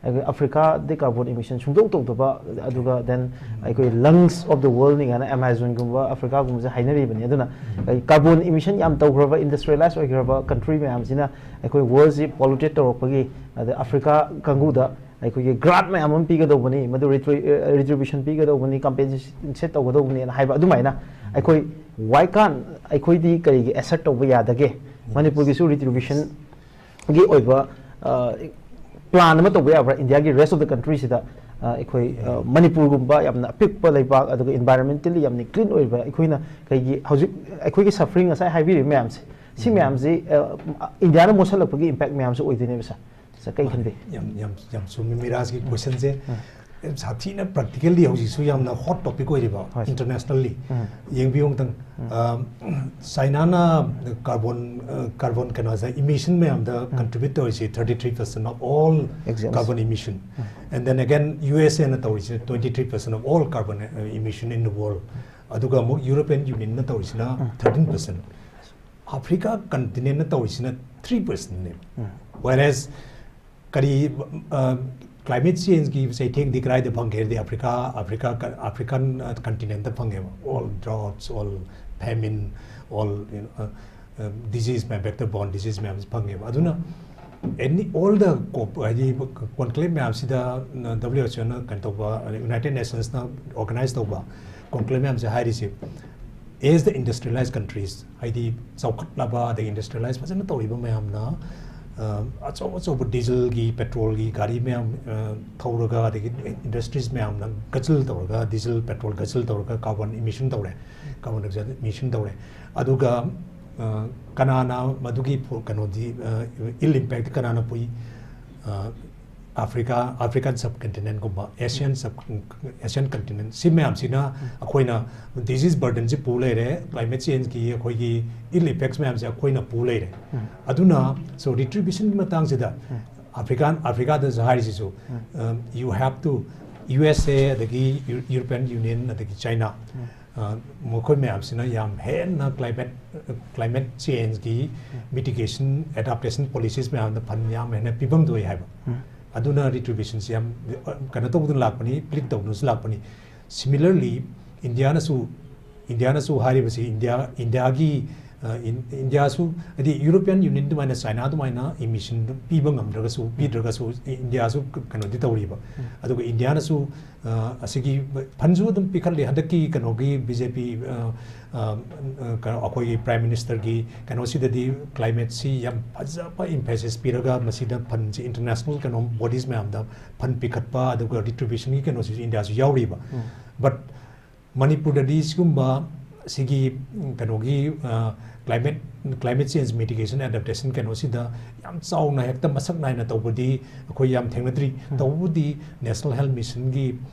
ꯑꯩꯈꯣꯏ ꯑꯐ꯭ꯔꯤꯀꯥꯗ carbon emission ꯁꯨꯡꯇꯧ ꯇꯧꯗꯕ, ꯑꯗꯨꯒ then ꯑꯩꯈꯣꯏ lungs of the worldꯅꯤ ꯀꯥꯏꯅ Amazonꯒꯨꯝꯕ ꯑꯐ꯭ꯔꯤꯀꯥꯒꯨꯝꯕꯁꯦ ꯍꯥꯏꯅꯔꯤꯕꯅꯤ꯫ ꯑꯗꯨꯅ ꯑꯩ carbon emission ꯌꯥꯝ ꯇꯧꯈ꯭ꯔꯕ, industrialize ꯑꯣꯏꯈ꯭ꯔꯕ country ꯃꯌꯥꯝꯁꯤꯅ ꯑꯩꯈꯣꯏ worldꯁꯤ polluted ꯇꯧꯔꯛꯄꯒꯤ, ꯑꯗꯩ ꯑꯐ꯭ꯔꯤꯀꯥ ꯀꯥꯡꯕꯨꯗ ꯑꯩꯈꯣꯏꯒꯤ grant ꯃꯌꯥꯝ ꯑꯃ ꯄꯤꯒꯗꯧꯕꯅꯤ, ꯃꯗꯨ retri-, ꯑ, retribution ꯄꯤꯒꯗꯧꯕꯅꯤ, compensate ꯇꯧꯒꯗꯧꯕꯅꯤꯅ ꯍꯥꯏꯕ ꯑꯗꯨꯃꯥꯏꯅ, ꯑꯩꯈꯣꯏ why can't, ꯑꯩꯈꯣꯏꯗꯤ ꯀꯔꯤꯒꯤ assert ꯇꯧꯕ ꯌꯥꯗꯒꯦ? ꯃꯅꯤꯄꯨꯔꯒꯤꯁꯨ retributionꯒꯤ ꯑꯣꯏꯕ, ꯑ, plan ꯑꯃ ꯇꯧꯕ ꯌꯥꯕ꯭ꯔꯥ? ꯏꯟꯗꯤꯌꯥꯒꯤ rest of the countryꯁꯤꯗ, ꯑ, ꯑꯩꯈꯣꯏ, ꯑ, ꯃꯅꯤꯄꯨꯔꯒꯨꯝꯕ ꯌꯥꯝꯅ ꯑꯄꯤꯛꯄ ꯂꯩꯕꯥꯛ, ꯑꯗꯨꯒ environmentally ꯌꯥꯝꯅ clean ꯑꯣꯏꯕ, ꯑꯩꯈꯣꯏꯅ ꯀꯩꯒꯤ ꯍꯧꯖꯤꯛ ꯑꯩꯈꯣꯏꯒꯤ suffering ꯉꯁꯥꯏ ꯍꯥꯏꯕꯤꯔꯤꯕ ꯃꯌꯥꯝꯁꯦ, ꯁꯤ ꯃꯌꯥꯝꯁꯤ, ꯑ, ꯏꯟꯗꯤꯌꯥꯅ ꯃꯣꯠꯁꯜꯂꯛꯄꯒꯤ impact ꯃꯌꯥꯝꯁꯨ ꯑꯣꯏꯗꯣꯏꯅꯦꯕ, ꯁꯥꯔ꯫ ꯁꯥꯔ, ꯀꯩ ꯈꯟꯕꯤ? ꯌꯥꯝ, ꯌꯥꯝ, ꯌꯥꯝ ꯆꯨꯝꯃꯤ ꯃꯤꯔꯥꯖꯀꯤ questionꯁꯦ꯫ ꯌꯥꯝ ꯁꯥꯊꯤꯅ practically ꯍꯧꯖꯤꯛꯁꯨ ꯌꯥꯝꯅ hot topic ꯑꯣꯏꯔꯤꯕ, ꯍꯣꯏ, ꯁꯥꯔ꯫ Internationally꯫ ꯎꯝ꯫ ꯌꯦꯡꯕꯤꯌꯨ ꯑꯃꯨꯛꯇꯪ꯫ ꯎꯝ꯫ ꯑ, ꯆꯥꯏꯅꯥꯅ carbon, ꯑ, carbon ꯀꯩꯅꯣꯁꯦ, emission ꯃꯌꯥꯝꯗ contribute ꯇꯧꯔꯤꯁꯦ thirty three percent of all Exactly. Carbon emission꯫ And then again, U S Aꯅ ꯇꯧꯔꯤꯁꯦ twenty three percent of all carbon, uh, emission in the world꯫ ꯑꯗꯨꯒ ꯑꯃꯨꯛ ꯌꯨꯔꯣꯄꯤꯌꯟ ꯌꯨꯅꯤꯌꯟꯅ ꯇꯧꯔꯤꯁꯤꯅ ꯊꯥꯔꯇꯤꯟ ꯄꯔꯁꯦꯟ, ꯑꯥꯐ꯭ꯔꯤꯀꯥ ꯀꯟꯇꯤꯅꯦꯟꯅ ꯇꯧꯔꯤꯁꯤꯅ ꯊ꯭ꯔꯤ ꯄꯔꯁꯦꯟꯅꯦꯕ꯫ ꯋꯦꯔꯦꯁ ꯀꯔꯤ ꯀ꯭ꯂꯥꯏꯃꯦꯠ ꯆꯦꯟꯖꯀꯤ ꯆꯩꯊꯦꯡꯗꯤ ꯀꯗꯥꯏꯗ ꯐꯪꯒꯦ ꯍꯥꯏꯔꯗꯤ ꯑꯥꯐ꯭ꯔꯤꯀꯥ, ꯑꯥꯐ꯭ꯔꯤꯀꯥ, ꯑꯥꯐ꯭ꯔꯤꯀꯥꯟ ꯀꯟꯇꯤꯅꯦꯟꯗ ꯐꯪꯉꯦꯕ꯫ ꯑꯣꯜ ꯗ꯭ꯔꯥꯎꯠꯁ, ꯑꯣꯜ ꯐꯦꯃꯤꯟ, ꯑꯣꯜ ꯗꯤꯖꯤꯖ ꯃꯌꯥꯝ, ꯕꯦꯛꯇꯔ ꯕꯣꯔꯟ ꯗꯤꯖꯤꯖ ꯃꯌꯥꯝꯁꯤ ꯐꯪꯉꯦꯕ꯫ ꯑꯗꯨꯅ ꯑꯦꯅꯤ ꯑꯣꯜ ꯗ ꯀꯣꯞ ꯍꯥꯏꯗꯤ ꯀꯣꯟꯀ꯭ꯂꯦꯕ ꯃꯌꯥꯝꯁꯤꯗ ꯗꯕ꯭ꯂꯤꯎ ꯑꯦꯆ ꯑꯣꯅ ꯀꯩꯅꯣ ꯇꯧꯕ, ꯌꯨꯅꯥꯏꯇꯦꯗ ꯅꯦꯁꯟꯁꯅ ꯑꯣꯔꯒꯅꯥꯏꯖ ꯇꯧꯕ ꯀꯣꯟꯀ꯭ꯂꯦꯕ ꯃꯌꯥꯝꯁꯦ ꯍꯥꯏꯔꯤꯁꯦ, as the industrialized countries, ꯍꯥꯏꯗꯤ ꯆꯥꯎꯈꯠꯂꯕ ꯑꯗꯒꯤ ꯏꯟꯗꯁꯇ꯭ꯔꯤꯌꯦꯂꯥꯏꯁ ꯐꯖꯅ ꯇꯧꯔꯤꯕ ꯃꯌꯥꯝꯅ ꯑ, ꯑꯆꯧ ꯑꯆꯧꯕ ꯗꯤꯖꯜꯒꯤ, ꯄꯦꯇ꯭ꯔꯣꯜꯒꯤ ꯒꯥꯔꯤ ꯃꯌꯥꯝ ꯑ, ꯊꯧꯔꯒ, ꯑꯗꯒꯤ ꯏꯟꯗꯁꯇ꯭ꯔꯤꯁ ꯃꯌꯥꯝꯅ ꯒꯖꯜ ꯇꯧꯔꯒ, ꯗꯤꯖꯜ ꯄꯦꯇ꯭ꯔꯣꯜ ꯒꯖꯜ ꯇꯧꯔꯒ ꯀꯥꯔꯕꯣꯟ ꯏꯃꯤꯁꯟ ꯇꯧꯔꯦ, ꯀꯥꯔꯕꯣꯟ ꯗꯥꯏꯑꯣꯛꯁꯥꯏꯗ ꯏꯃꯤꯁꯟ ꯇꯧꯔꯦ꯫ ꯑꯗꯨꯒ ꯑ, ꯀꯅꯥꯅ ꯃꯗꯨꯒꯤ ꯐ-, ꯀꯩꯅꯣꯗꯤ, ꯑ, ꯏꯜ ꯏꯝꯄꯦꯛꯇꯤ ꯀꯅꯥꯅ ꯄꯨꯏ? ꯑ, ꯑꯥꯐ꯭ꯔꯤꯀꯥ, ꯑꯥꯐ꯭ꯔꯤꯀꯥꯟ ꯁꯕ ꯀꯟꯇꯤꯅꯦꯟꯒꯨꯝꯕ, ꯑꯦꯁꯤꯌꯥꯟ ꯁꯕ, ꯑꯦꯁꯤꯌꯥꯟ ꯀꯟꯇꯤꯅꯦꯟ, ꯁꯤ ꯃꯌꯥꯝꯁꯤꯅ ꯑꯩꯈꯣꯏꯅ ꯗꯤꯖꯤꯖ ꯕꯔꯗꯟꯁꯤ ꯄꯨ ꯂꯩꯔꯦ, ꯀ꯭ꯂꯥꯏꯃꯦꯠ ꯆꯦꯟꯖꯀꯤ ꯑꯩꯈꯣꯏꯒꯤ ꯏꯜ ꯏꯐꯦꯛꯁ ꯃꯌꯥꯝꯁꯦ ꯑꯩꯈꯣꯏꯅ ꯄꯨ ꯂꯩꯔꯦ꯫ ꯑꯗꯨꯅ, ꯁꯣ ꯔꯤꯇ꯭ꯔꯤꯕ꯭ꯌꯨꯁꯟꯒꯤ ꯃꯇꯥꯡꯁꯤꯗ ꯑꯥꯐ꯭ꯔꯤꯀꯥꯟ, ꯑꯥꯐ꯭ꯔꯤꯀꯥꯗꯁꯨ ꯍꯥꯏꯔꯤꯁꯤꯁꯨ, you have to, U S A, ꯑꯗꯒꯤ ꯌꯨꯔꯣꯄꯤꯌꯟ ꯌꯨꯅꯤꯌꯟ, ꯑꯗꯒꯤ ꯆꯥꯏꯅꯥ, ꯑ, ꯃꯈꯣꯏ ꯃꯌꯥꯝꯁꯤꯅ ꯌꯥꯝ ꯍꯦꯟꯅ ꯀ꯭ꯂꯥꯏꯃꯦꯠ, ꯀ꯭ꯂꯥꯏꯃꯦꯠ ꯆꯦꯟꯖꯀꯤ ꯃꯤꯇꯤꯒꯦꯁꯟ, ꯑꯦꯗꯥꯞꯇꯦꯁꯟ ꯄꯣꯂꯤꯁꯤꯁ ꯃꯌꯥꯝꯗ ꯐꯟ ꯌꯥꯝ ꯍꯦꯟꯅ ꯄꯤꯐꯝ ꯊꯣꯛꯏ ꯍꯥꯏꯕ꯫ ꯑꯗꯨꯅ ꯔꯤꯇ꯭ꯔꯤꯕ꯭ꯌꯨꯁꯟꯁꯤ ꯌꯥꯝ, ꯑ, ꯀꯩꯅꯣ ꯇꯧꯗꯨꯅ ꯂꯥꯛꯄꯅꯤ, ꯄ꯭ꯂꯤꯠ ꯇꯧꯗꯨꯅꯁꯨ ꯂꯥꯛꯄꯅꯤ꯫ ꯁꯤꯃꯤꯂꯔꯂꯤ, ꯏꯟꯗꯤꯌꯥꯅꯁꯨ, ꯏꯟꯗꯤꯌꯥꯅꯁꯨ ꯍꯥꯏꯔꯤꯕꯁꯤ ꯏꯟꯗꯤꯌꯥ, ꯏꯟꯗꯤꯌꯥꯒꯤ, ꯑ, ꯏꯟ-, ꯏꯟꯗꯤꯌꯥꯁꯨ, ꯍꯥꯏꯗꯤ ꯌꯨꯔꯣꯄꯤꯌꯟ ꯌꯨꯅꯤꯌꯟ ꯑꯗꯨꯃꯥꯏꯅ, ꯆꯥꯏꯅꯥ ꯑꯗꯨꯃꯥꯏꯅ ꯏꯃꯤꯁꯟ ꯄꯤꯕ ꯉꯝꯗ꯭ꯔꯒꯁꯨ, ꯄꯤꯗ꯭ꯔꯒꯁꯨ, ꯏ-, ꯏꯟꯗꯤꯌꯥꯁꯨ ꯀ-, ꯀꯩꯅꯣꯗꯤ ꯇꯧꯔꯤꯕ꯫ ꯑꯗꯨꯒ ꯏꯟꯗꯤꯌꯥꯅꯁꯨ, ꯑ, ꯑꯁꯤꯒꯤ ꯐꯟꯁꯨ ꯑꯗꯨꯝ ꯄꯤꯈꯠꯂꯤ꯫ ꯍꯟꯗꯛꯀꯤ ꯀꯩꯅꯣꯒꯤ ꯕꯤ ꯖꯦ ꯄꯤ, ꯑ, ꯑ, ꯑ, ꯀꯩꯅꯣ, ꯑꯩꯈꯣꯏꯒꯤ ꯄ꯭ꯔꯥꯏꯝ ꯃꯤꯅꯤꯁꯇꯔꯒꯤ ꯀꯩꯅꯣꯁꯤꯗꯗꯤ ꯀ꯭ꯂꯥꯏꯃꯦꯠꯁꯤ ꯌꯥꯝ ꯐꯖꯕ ꯏꯝꯐꯦꯁꯤꯁ ꯄꯤꯔꯒ ꯃꯁꯤꯗ ꯐꯟꯁꯤ ꯏꯟꯇꯔꯅꯦꯁꯅꯦꯜ ꯀꯩꯅꯣ ꯕꯣꯗꯤꯁ ꯃꯌꯥꯝꯗ ꯐꯟ ꯄꯤꯈꯠꯄ, ꯑꯗꯨꯒ ꯔꯤꯇ꯭ꯔꯤꯕ꯭ꯌꯨꯁꯟꯒꯤ ꯀꯩꯅꯣꯁꯤꯁꯨ ꯏꯟꯗꯤꯌꯥꯁꯨ ꯌꯥꯎꯔꯤꯕ꯫ ꯕꯠ ꯃꯅꯤꯄꯨꯔꯗꯗꯤ ꯁꯤꯒꯨꯝꯕ ꯁꯤꯒꯤ, ꯎꯝ, ꯀꯩꯅꯣꯒꯤ, ꯑ, ꯀ꯭ꯂꯥꯏꯃꯦꯠ, ꯀ꯭ꯂꯥꯏꯃꯦꯠ ꯆꯦꯟꯖ ꯃꯤꯇꯤꯒꯦꯁꯟ ꯑꯦꯗꯥꯞꯇꯦꯁꯟ ꯀꯩꯅꯣꯁꯤꯗ ꯌꯥꯝ ꯆꯥꯎꯅ ꯍꯦꯛꯇ ꯃꯁꯛ ꯅꯥꯏꯅ ꯇꯧꯕꯗꯤ ꯑꯩꯈꯣꯏ ꯌꯥꯝ ꯊꯦꯡꯅꯗ꯭ꯔꯤ꯫ ꯇꯧꯕꯕꯨꯗꯤ ꯅꯦꯁꯅꯦꯜ ꯍꯦꯜꯊ ꯃꯤꯁꯟꯒꯤ,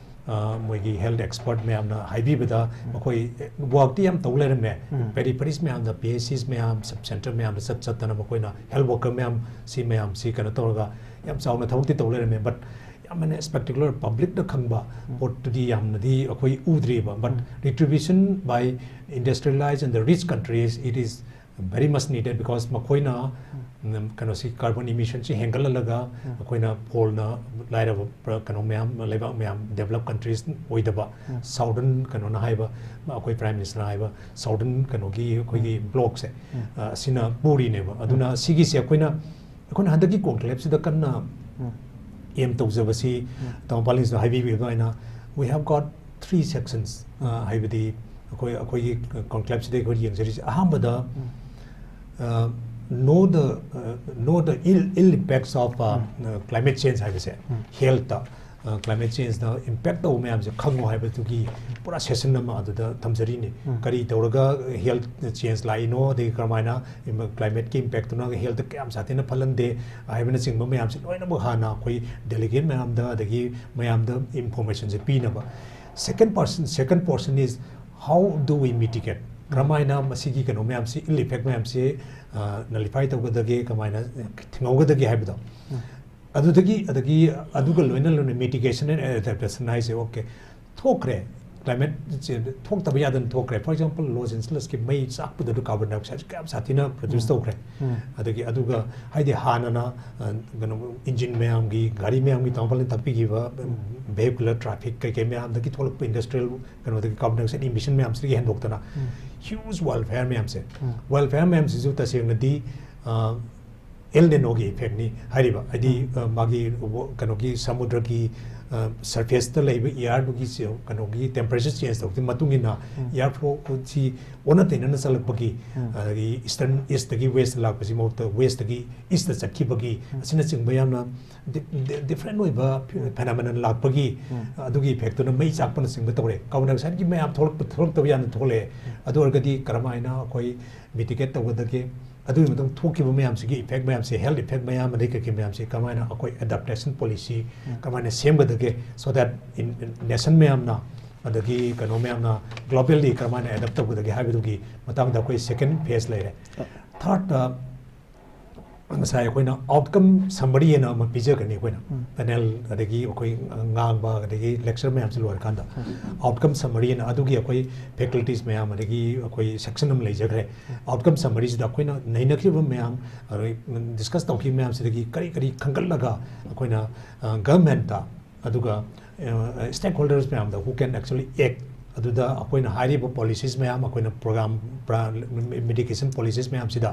ꯑ, ꯃꯣꯏꯒꯤ ꯍꯦꯜꯊ ꯑꯦꯛꯁꯄꯔꯠ ꯃꯌꯥꯝꯅ ꯍꯥꯏꯕꯤꯕꯗ ꯃꯈꯣꯏ ꯋꯥꯔꯛꯇꯤ ꯌꯥꯝ ꯇꯧ ꯂꯩꯔꯝꯃꯦ꯫ ꯄꯦꯔꯤꯐꯔꯤꯁ ꯃꯌꯥꯝꯗ, ꯄꯤ ꯑꯩꯆ ꯁꯤꯁ ꯃꯌꯥꯝ, ꯁꯕ ꯁꯦꯟꯇꯔ ꯃꯌꯥꯝꯗ ꯆꯠ ꯆꯠꯇꯅ ꯃꯈꯣꯏꯅ ꯍꯦꯜꯊ ꯋꯥꯔꯀꯔ ꯃꯌꯥꯝ, ꯁꯤ ꯃꯌꯥꯝꯁꯤ ꯀꯩꯅꯣ ꯇꯧꯔꯒ ꯌꯥꯝ ꯆꯥꯎꯅ ꯊꯕꯛꯇꯤ ꯇꯧ ꯂꯩꯔꯝꯃꯦ꯫ ꯕꯠ ꯌꯥꯝꯅ ꯁ꯭ꯄꯦꯛꯇꯦꯀꯨꯂꯔ ꯄꯕ꯭ꯂꯤꯛꯅ ꯈꯪꯕ ꯄꯣꯠꯇꯨꯗꯤ ꯌꯥꯝꯅꯗꯤ ꯑꯩꯈꯣꯏ ꯎꯗ꯭ꯔꯤꯕ, but retribution by industrialized and the rich countries, it is very much needed, because ꯃꯈꯣꯏꯅ ꯎꯝ, ꯀꯩꯅꯣꯁꯤ, ꯀꯥꯔꯕꯣꯟ ꯏꯃꯤꯁꯟꯁꯤ ꯍꯦꯟꯒꯠꯍꯜꯂꯒ ꯑꯩꯈꯣꯏꯅ ꯄꯣꯔꯅ ꯂꯥꯏꯔꯕ ꯀꯩꯅꯣ ꯃꯌꯥꯝ, ꯂꯩꯕꯥꯛ ꯃꯌꯥꯝ, ꯗꯦꯕꯂꯞ ꯀꯟꯇ꯭ꯔꯤꯁ ꯑꯣꯏꯗꯕ ꯁꯥꯎꯗꯔꯟ ꯀꯩꯅꯣꯅ ꯍꯥꯏꯕ, ꯑꯩꯈꯣꯏ ꯄ꯭ꯔꯥꯏꯝ ꯃꯤꯅꯤꯁꯇꯔꯅ ꯍꯥꯏꯕ ꯁꯥꯎꯗꯔꯟ ꯀꯩꯅꯣꯒꯤ ꯑꯩꯈꯣꯏꯒꯤ ꯕ꯭ꯂꯣꯛꯁꯦ, ꯑ, ꯑꯁꯤꯅ ꯄꯨꯔꯤꯅꯦꯕ꯫ ꯑꯗꯨꯅ ꯁꯤꯒꯤꯁꯦ ꯑꯩꯈꯣꯏꯅ, ꯑꯩꯈꯣꯏꯅ ꯍꯟꯗꯛꯀꯤ ꯀꯣꯟꯀ꯭ꯂꯦꯕꯁꯤꯗ ꯀꯟꯅ ꯑꯦꯝ ꯇꯧꯖꯕꯁꯤ, ꯇꯥꯃꯣ ꯄꯥꯂꯤꯡꯁꯤꯅ ꯍꯥꯏꯕꯤꯕ ꯑꯗꯨꯃꯥꯏꯅ, we have got three sections, ꯑ, ꯍꯥꯏꯕꯗꯤ ꯑꯩꯈꯣꯏ, ꯑꯩꯈꯣꯏꯒꯤ ꯀꯣꯟꯀ꯭ꯂꯦꯕꯁꯤꯗ ꯑꯩꯈꯣꯏ ꯌꯦꯡꯖꯔꯤꯁꯦ, ꯑꯍꯥꯟꯕꯗ, ꯑ, know the, ꯑ, know the ill, ill impacts of, ꯑ, climate change ꯍꯥꯏꯕꯁꯦ, ꯍꯦꯜꯠꯇ, ꯑ, ꯀ꯭ꯂꯥꯏꯃꯦꯠ ꯆꯦꯟꯖꯅ ꯏꯝꯄꯦꯛ ꯇꯧꯕ ꯃꯌꯥꯝꯁꯦ ꯈꯪꯉꯣ ꯍꯥꯏꯕꯗꯨꯒꯤ ꯄꯨꯔꯥ ꯁꯦꯁꯟ ꯑꯃ ꯑꯗꯨꯗ ꯊꯝꯖꯔꯤꯅꯤ꯫ ꯀꯔꯤ ꯇꯧꯔꯒ ꯍꯦꯜꯠ ꯆꯦꯟꯖ ꯂꯥꯛꯏꯅꯣ, ꯑꯗꯒꯤ ꯀꯔꯝꯍꯥꯏꯅ ꯏꯝ-, ꯀ꯭ꯂꯥꯏꯃꯦꯠꯀꯤ ꯏꯝꯄꯦꯛꯇꯨꯅ ꯍꯦꯜꯠꯇ ꯀꯌꯥꯝ ꯁꯥꯊꯤꯅ ꯐꯠꯍꯟꯗꯦ ꯍꯥꯏꯕꯅꯆꯤꯡꯕ ꯃꯌꯥꯝꯁꯦ ꯂꯣꯏꯅꯃꯛ ꯍꯥꯟꯅ ꯑꯩꯈꯣꯏ ꯗꯦꯂꯤꯒꯦꯠ ꯃꯌꯥꯝꯗ, ꯑꯗꯒꯤ ꯃꯌꯥꯝꯗ ꯏꯟꯐꯣꯔꯃꯦꯁꯟꯁꯦ ꯄꯤꯅꯕ꯫ Second portion, second portion is how do we mitigate? ꯀꯔꯝꯍꯥꯏꯅ ꯃꯁꯤꯒꯤ ꯀꯩꯅꯣ ꯃꯌꯥꯝꯁꯤ, ꯏꯜ ꯏꯐꯦꯛ ꯃꯌꯥꯝꯁꯤ, ꯑ, ꯅꯂꯤꯐꯥꯏ ꯇꯧꯒꯗꯒꯦ, ꯀꯃꯥꯏꯅ ꯊꯤꯡꯍꯧꯒꯗꯒꯦ ꯍꯥꯏꯕꯗꯣ꯫ ꯑꯗꯨꯗꯒꯤ, ꯑꯗꯒꯤ ꯑꯗꯨꯒ ꯂꯣꯏꯅ ꯂꯣꯏꯅ mitigation and adaptation ꯍꯥꯏꯁꯦ, okay, ꯊꯣꯛꯈ꯭ꯔꯦ, ꯀ꯭ꯂꯥꯏꯃꯦꯠ ꯆꯦꯟꯖ ꯊꯣꯛꯇꯕ ꯌꯥꯗꯅ ꯊꯣꯛꯈ꯭ꯔꯦ꯫ For example, ꯂꯣꯁ ꯑꯦꯟꯖꯦꯂꯁꯀꯤ ꯃꯩ ꯆꯥꯛꯄꯗꯨꯗ ꯀꯥꯔꯕꯣꯟ ꯗꯥꯏꯑꯣꯛꯁꯥꯏꯗ ꯀꯌꯥꯝ ꯁꯥꯊꯤꯅ ꯄ꯭ꯔꯣꯗ꯭ꯌꯨꯁ ꯇꯧꯈ꯭ꯔꯦ꯫ ꯑꯗꯒꯤ ꯑꯗꯨꯒ ꯍꯥꯏꯗꯤ ꯍꯥꯟꯅꯅ, ꯑ, ꯀꯩꯅꯣ, ꯏꯟꯖꯤꯟ ꯃꯌꯥꯝꯒꯤ, ꯒꯥꯔꯤ ꯃꯌꯥꯝꯒꯤ, ꯇꯥꯃꯣ ꯄꯥꯂꯤꯅ ꯇꯥꯛꯄꯤꯈꯤꯕ, ꯚꯦꯍꯤꯀꯨꯂꯔ ꯇ꯭ꯔꯥꯐꯤꯛ ꯀꯩꯀꯩ ꯃꯌꯥꯝꯗꯒꯤ ꯊꯣꯛꯂꯛꯄ ꯏꯟꯗꯁꯇ꯭ꯔꯤꯌꯦꯜ ꯀꯩꯅꯣꯗꯒꯤ ꯀꯥꯔꯕꯣꯟ ꯗꯥꯏꯑꯣꯛꯁꯥꯏꯗ ꯏꯃꯤꯁꯟ ꯃꯌꯥꯝꯁꯤꯗꯒꯤ ꯍꯦꯟꯗꯣꯛꯇꯅ ꯍ꯭ꯌꯨꯖ ꯋꯥꯏꯜ ꯐꯥꯌꯔ ꯃꯌꯥꯝꯁꯦ, ꯋꯥꯏꯜ ꯐꯥꯌꯔ ꯃꯌꯥꯝꯁꯤꯁꯨ ꯇꯁꯦꯡꯅꯗꯤ, ꯑ, ꯑꯦꯜ ꯅꯤꯅꯣꯒꯤ ꯏꯐꯦꯛꯅꯤ ꯍꯥꯏꯔꯤꯕ, ꯍꯥꯏꯗꯤ, ꯑ, ꯃꯥꯒꯤ ꯋ-, ꯀꯩꯅꯣꯒꯤ ꯁꯃꯨꯗ꯭ꯔꯒꯤ, ꯑ, ꯁꯔꯐꯦꯁꯇ ꯂꯩꯕ ꯏꯌꯥꯔꯗꯨꯒꯤ ꯆꯦ-, ꯀꯩꯅꯣꯒꯤ ꯇꯦꯝꯄꯔꯦꯆꯔ ꯆꯦꯟꯖ ꯇꯧꯕꯒꯤ ꯃꯇꯨꯡ ꯏꯟꯅ ꯏꯌꯥꯔ ꯐ꯭ꯂꯣꯁꯤ ꯑꯣꯟꯅ ꯇꯩꯅꯅ ꯆꯠꯂꯛꯄꯒꯤ, ꯑꯗꯒꯤ ꯏꯁꯇꯔꯟ, ꯏꯁꯇꯒꯤ ꯋꯦꯁꯇ ꯂꯥꯛꯄꯁꯤ ꯃꯍꯨꯠꯇ ꯋꯦꯁꯇꯒꯤ ꯏꯁꯇ ꯆꯠꯈꯤꯕꯒꯤ, ꯑꯁꯤꯅꯆꯤꯡꯕ ꯌꯥꯝꯅ ꯗꯤ-, ꯗꯤ-, ꯗꯤꯐ꯭ꯔꯦꯟ ꯑꯣꯏꯕ ꯐꯤ-, ꯐꯦꯅꯣꯃꯦꯅꯟ ꯂꯥꯛꯄꯒꯤ, ꯑꯗꯨꯒꯤ ꯏꯐꯦꯛꯇꯨꯅ ꯃꯩ ꯆꯥꯛꯄꯅꯆꯤꯡꯕ ꯇꯧꯔꯦ꯫ ꯀꯥꯔꯕꯣꯟ ꯗꯥꯏꯑꯣꯛꯁꯥꯏꯗꯀꯤ ꯃꯌꯥꯝ ꯊꯣꯛꯂꯛꯄ, ꯊꯣꯛꯂꯛꯇꯕ ꯌꯥꯗꯅ ꯊꯣꯛꯂꯛꯑꯦ꯫ ꯑꯗꯨ ꯑꯣꯏꯔꯒꯗꯤ ꯀꯔꯝꯍꯥꯏꯅ ꯑꯩꯈꯣꯏ ꯃꯤꯇꯤꯒꯦꯠ ꯇꯧꯒꯗꯒꯦ? ꯑꯗꯨꯒꯤ ꯃꯇꯨꯡ ꯊꯣꯛꯈꯤꯕ ꯃꯌꯥꯝꯁꯤꯒꯤ ꯏꯐꯦꯛ ꯃꯌꯥꯝꯁꯦ, ꯍꯦꯜꯠ ꯏꯐꯦꯛ ꯃꯌꯥꯝ, ꯑꯗꯩ ꯀꯩꯀꯩ ꯃꯌꯥꯝꯁꯦ ꯀꯃꯥꯏꯅ ꯑꯩꯈꯣꯏ ꯑꯦꯗꯥꯞꯇꯦꯁꯟ ꯄꯣꯂꯤꯁꯤ ꯀꯃꯥꯏꯅ ꯁꯦꯝꯒꯗꯒꯦ, so that in, in nation ꯃꯌꯥꯝꯅ, ꯑꯗꯒꯤ ꯀꯩꯅꯣ ꯃꯌꯥꯝꯅ, globally ꯀꯔꯝꯍꯥꯏꯅ ꯑꯦꯗꯥꯞ ꯇꯧꯒꯗꯒꯦ ꯍꯥꯏꯕꯗꯨꯒꯤ ꯃꯇꯥꯡꯗ ꯑꯩꯈꯣꯏ ꯁꯦꯀꯦꯟ ꯐꯦꯁ ꯂꯩꯔꯦ꯫ ꯊꯥꯔꯗ, ꯉꯁꯥꯏ ꯑꯩꯈꯣꯏꯅ ꯑꯥꯎꯠꯀꯝ ꯁꯝꯃꯔꯤ ꯍꯥꯏꯅ ꯑꯃ ꯄꯤꯖꯒꯅꯤ ꯑꯩꯈꯣꯏꯅ꯫ ꯄꯦꯅꯦꯜ ꯑꯗꯒꯤ ꯑꯩꯈꯣꯏ ꯉꯥꯡꯕ ꯑꯗꯒꯤ ꯂꯦꯛꯆꯔ ꯃꯌꯥꯝꯁꯤ ꯂꯣꯏꯔꯀꯥꯟꯗ ꯑꯥꯎꯠꯀꯝ ꯁꯝꯃꯔꯤ ꯍꯥꯏꯅ ꯑꯗꯨꯒꯤ ꯑꯩꯈꯣꯏ ꯐꯦꯀꯜꯇꯤꯁ ꯃꯌꯥꯝ ꯑꯗꯒꯤ ꯑꯩꯈꯣꯏ ꯁꯦꯛꯁꯟ ꯑꯃ ꯂꯩꯖꯈ꯭ꯔꯦ꯫ ꯑꯥꯎꯠꯀꯝ ꯁꯝꯃꯔꯤꯁꯤꯗ ꯑꯩꯈꯣꯏꯅ ꯅꯩꯅꯈꯤꯕ ꯃꯌꯥꯝ, ꯗꯤꯁꯀꯁ ꯇꯧꯈꯤꯕ ꯃꯌꯥꯝꯁꯤꯗꯒꯤ ꯀꯔꯤ ꯀꯔꯤ ꯈꯟꯒꯠꯂꯒ ꯑꯩꯈꯣꯏꯅ ꯒꯚꯔꯟꯃꯦꯟꯠꯇ ꯑꯗꯨꯒ ꯁ꯭ꯇꯦꯛ ꯍꯣꯜꯗꯔꯁ ꯃꯌꯥꯝꯗ who can actually act, ꯑꯗꯨꯗ ꯑꯩꯈꯣꯏꯅ ꯍꯥꯏꯔꯤꯕ ꯄꯣꯂꯤꯁꯤꯁ ꯃꯌꯥꯝ, ꯑꯩꯈꯣꯏꯅ ꯄ꯭ꯔꯣꯒ꯭ꯔꯥꯝ, ꯃꯤꯇꯤꯒꯦꯁꯟ ꯄꯣꯂꯤꯁꯤꯁ ꯃꯌꯥꯝꯁꯤꯗ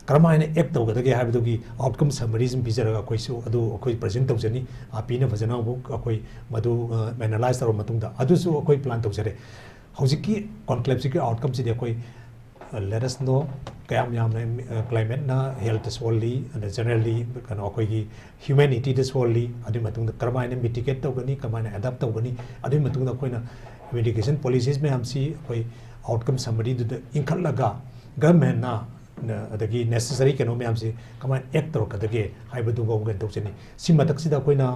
ꯀꯔꯝꯍꯥꯏꯅ ꯑꯦꯛ ꯇꯧꯒꯗꯒꯦ ꯍꯥꯏꯕꯗꯨꯒꯤ ꯑꯥꯎꯠꯀꯝ ꯁꯝꯃꯔꯤꯁ ꯑꯃ ꯄꯤꯖꯔꯒ ꯑꯩꯈꯣꯏꯁꯨ ꯑꯗꯨ ꯑꯩꯈꯣꯏ ꯄ꯭ꯔꯖꯦꯟ ꯇꯧꯖꯅꯤ꯫ ꯑꯥꯔ ꯄꯤꯅ ꯐꯖꯅ ꯑꯃꯨꯛ ꯑꯩꯈꯣꯏ ꯃꯗꯨ ꯑꯦꯅꯥꯂꯥꯏꯁ ꯇꯧꯔꯕ ꯃꯇꯨꯡꯗ ꯑꯗꯨꯁꯨ ꯑꯩꯈꯣꯏ ꯄ꯭ꯂꯥꯟ ꯇꯧꯖꯔꯦ꯫ ꯍꯧꯖꯤꯛꯀꯤ ꯀꯣꯟꯀ꯭ꯂꯦꯞꯁꯤꯒꯤ ꯑꯥꯎꯠꯀꯝꯁꯤꯗꯤ ꯑꯩꯈꯣꯏ, let us know, ꯀꯌꯥꯝ ꯌꯥꯝꯅ ꯀ꯭ꯂꯥꯏꯃꯦꯠꯅ ꯍꯦꯜꯠꯇ ꯁꯣꯛꯍꯜꯂꯤ, ꯑꯗ ꯖꯦꯅꯔꯦꯜꯂꯤ ꯀꯩꯅꯣ ꯑꯩꯈꯣꯏꯒꯤ ꯍ꯭ꯌꯨꯃꯦꯅꯤꯇꯤꯗ ꯁꯣꯛꯍꯜꯂꯤ, ꯑꯗꯨꯒꯤ ꯃꯇꯨꯡꯗ ꯀꯔꯝꯍꯥꯏꯅ ꯃꯤꯇꯤꯒꯦꯠ ꯇꯧꯒꯅꯤ, ꯀꯃꯥꯏꯅ ꯑꯦꯗꯥꯞ ꯇꯧꯒꯅꯤ, ꯑꯗꯨꯒꯤ ꯃꯇꯨꯡꯗ ꯑꯩꯈꯣꯏꯅ ꯃꯤꯇꯤꯒꯦꯁꯟ ꯄꯣꯂꯤꯁꯤꯁ ꯃꯌꯥꯝꯁꯤ ꯑꯩꯈꯣꯏ ꯑꯥꯎꯠꯀꯝ ꯁꯝꯃꯔꯤꯗꯨꯗ ꯏꯟꯈꯠꯂꯒ ꯒꯚꯔꯟꯃꯦꯟꯠꯅ, ꯑꯗꯒꯤ ꯅꯦꯁꯦꯁꯔꯤ ꯀꯩꯅꯣ ꯃꯌꯥꯝꯁꯤ ꯀꯃꯥꯏꯅ ꯑꯦꯛ ꯇꯧꯔꯛꯀꯗꯒꯦ ꯍꯥꯏꯕꯗꯨꯐꯥꯎ ꯀꯩꯅꯣ ꯇꯧꯖꯅꯤ꯫ ꯁꯤ ꯃꯊꯛꯁꯤꯗ ꯑꯩꯈꯣꯏꯅ,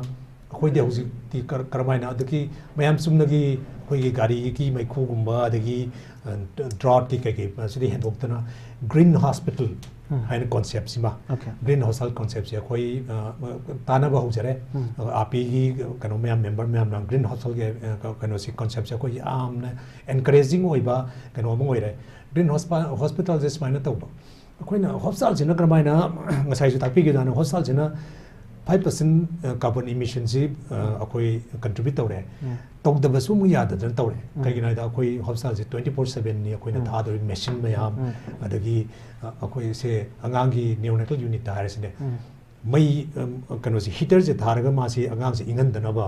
ꯑꯩꯈꯣꯏꯗꯤ ꯍꯧꯖꯤꯛꯇꯤ ꯀꯔ-, ꯀꯔꯝꯍꯥꯏꯅ, ꯑꯗꯒꯤ ꯃꯌꯥꯝ ꯆꯨꯝꯅꯒꯤ ꯑꯩꯈꯣꯏꯒꯤ ꯒꯥꯔꯤꯒꯤ ꯃꯩꯈꯨꯒꯨꯝꯕ, ꯑꯗꯒꯤ ꯗ꯭ꯔꯥꯎꯠꯀꯤ ꯀꯩꯀꯩ ꯑꯁꯤꯗꯤ ꯍꯦꯟꯗꯣꯛꯇꯅ ꯒ꯭ꯔꯤꯟ ꯍꯣꯁꯄꯤꯇꯥꯜ ꯍꯥꯏꯅ ꯀꯣꯟꯁꯦꯞꯁꯤꯃ, ꯒ꯭ꯔꯤꯟ ꯍꯣꯁꯄꯤꯇꯥꯜ ꯀꯣꯟꯁꯦꯞꯁꯤ ꯑꯩꯈꯣꯏ, ꯑ, ꯇꯥꯟꯅꯕ ꯍꯧꯖꯔꯦ꯫ ꯑꯥꯔ ꯄꯤꯒꯤ ꯀꯩꯅꯣ ꯃꯌꯥꯝ, ꯃꯦꯝꯕꯔ ꯃꯌꯥꯝꯅ ꯒ꯭ꯔꯤꯟ ꯍꯣꯁꯄꯤꯇꯥꯜꯒꯤ, ꯑ, ꯀ-, ꯀꯩꯅꯣꯁꯤ, ꯀꯣꯟꯁꯦꯞꯁꯤ ꯑꯩꯈꯣꯏ ꯌꯥꯝꯅ ꯑꯦꯟꯀꯔꯦꯖꯤꯡ ꯑꯣꯏꯕ ꯀꯩꯅꯣ ꯑꯃ ꯑꯣꯏꯔꯦ꯫ ꯒ꯭ꯔꯤꯟ ꯍꯣꯁꯄꯤꯇꯥꯜꯁꯦ ꯁꯨꯃꯥꯏꯅ ꯇꯧꯕ, ꯑꯩꯈꯣꯏꯅ ꯍꯣꯁꯄꯤꯇꯥꯜꯁꯤꯅ ꯀꯔꯝꯍꯥꯏꯅ, ꯉꯁꯥꯏꯁꯨ ꯇꯥꯛꯄꯤꯈꯤꯕ ꯑꯗꯨꯃꯥꯏꯅ, ꯍꯣꯁꯄꯤꯇꯥꯜꯁꯤꯅ ꯐꯥꯏꯚ ꯄꯥꯔꯁꯦꯟ ꯀꯥꯔꯕꯣꯟ ꯏꯃꯤꯁꯟꯁꯤ, ꯑ, ꯑꯩꯈꯣꯏ ꯀꯟꯇ꯭ꯔꯤꯕ꯭ꯌꯨꯠ ꯇꯧꯔꯦ꯫ ꯇꯧꯗꯕꯁꯨ ꯑꯃꯨꯛ ꯌꯥꯗꯗꯅ ꯇꯧꯔꯦ꯫ ꯀꯩꯒꯤꯅꯣ ꯍꯥꯏꯗ ꯑꯩꯈꯣꯏ ꯍꯣꯁꯄꯤꯇꯥꯜꯁꯦ ꯇ꯭ꯋꯦꯟꯇꯤ ꯐꯣꯔ ꯁꯕꯦꯟꯅꯤ ꯑꯩꯈꯣꯏꯅ ꯊꯥꯗꯣꯔꯤ ꯃꯦꯁꯤꯟ ꯃꯌꯥꯝ, ꯑꯗꯒꯤ, ꯑ, ꯑꯩꯈꯣꯏꯁꯦ ꯑꯉꯥꯡꯒꯤ ꯅꯤꯌꯣꯅꯦꯇꯜ ꯌꯨꯅꯤꯠꯇ ꯍꯥꯏꯔꯁꯤꯅꯦ, ꯃꯩ, ꯎꯝ, ꯀꯩꯅꯣꯁꯦ, ꯍꯤꯇꯔꯁꯦ ꯊꯥꯔꯒ ꯃꯥꯁꯤ ꯑꯉꯥꯡꯁꯦ ꯏꯪꯍꯟꯗꯅꯕ,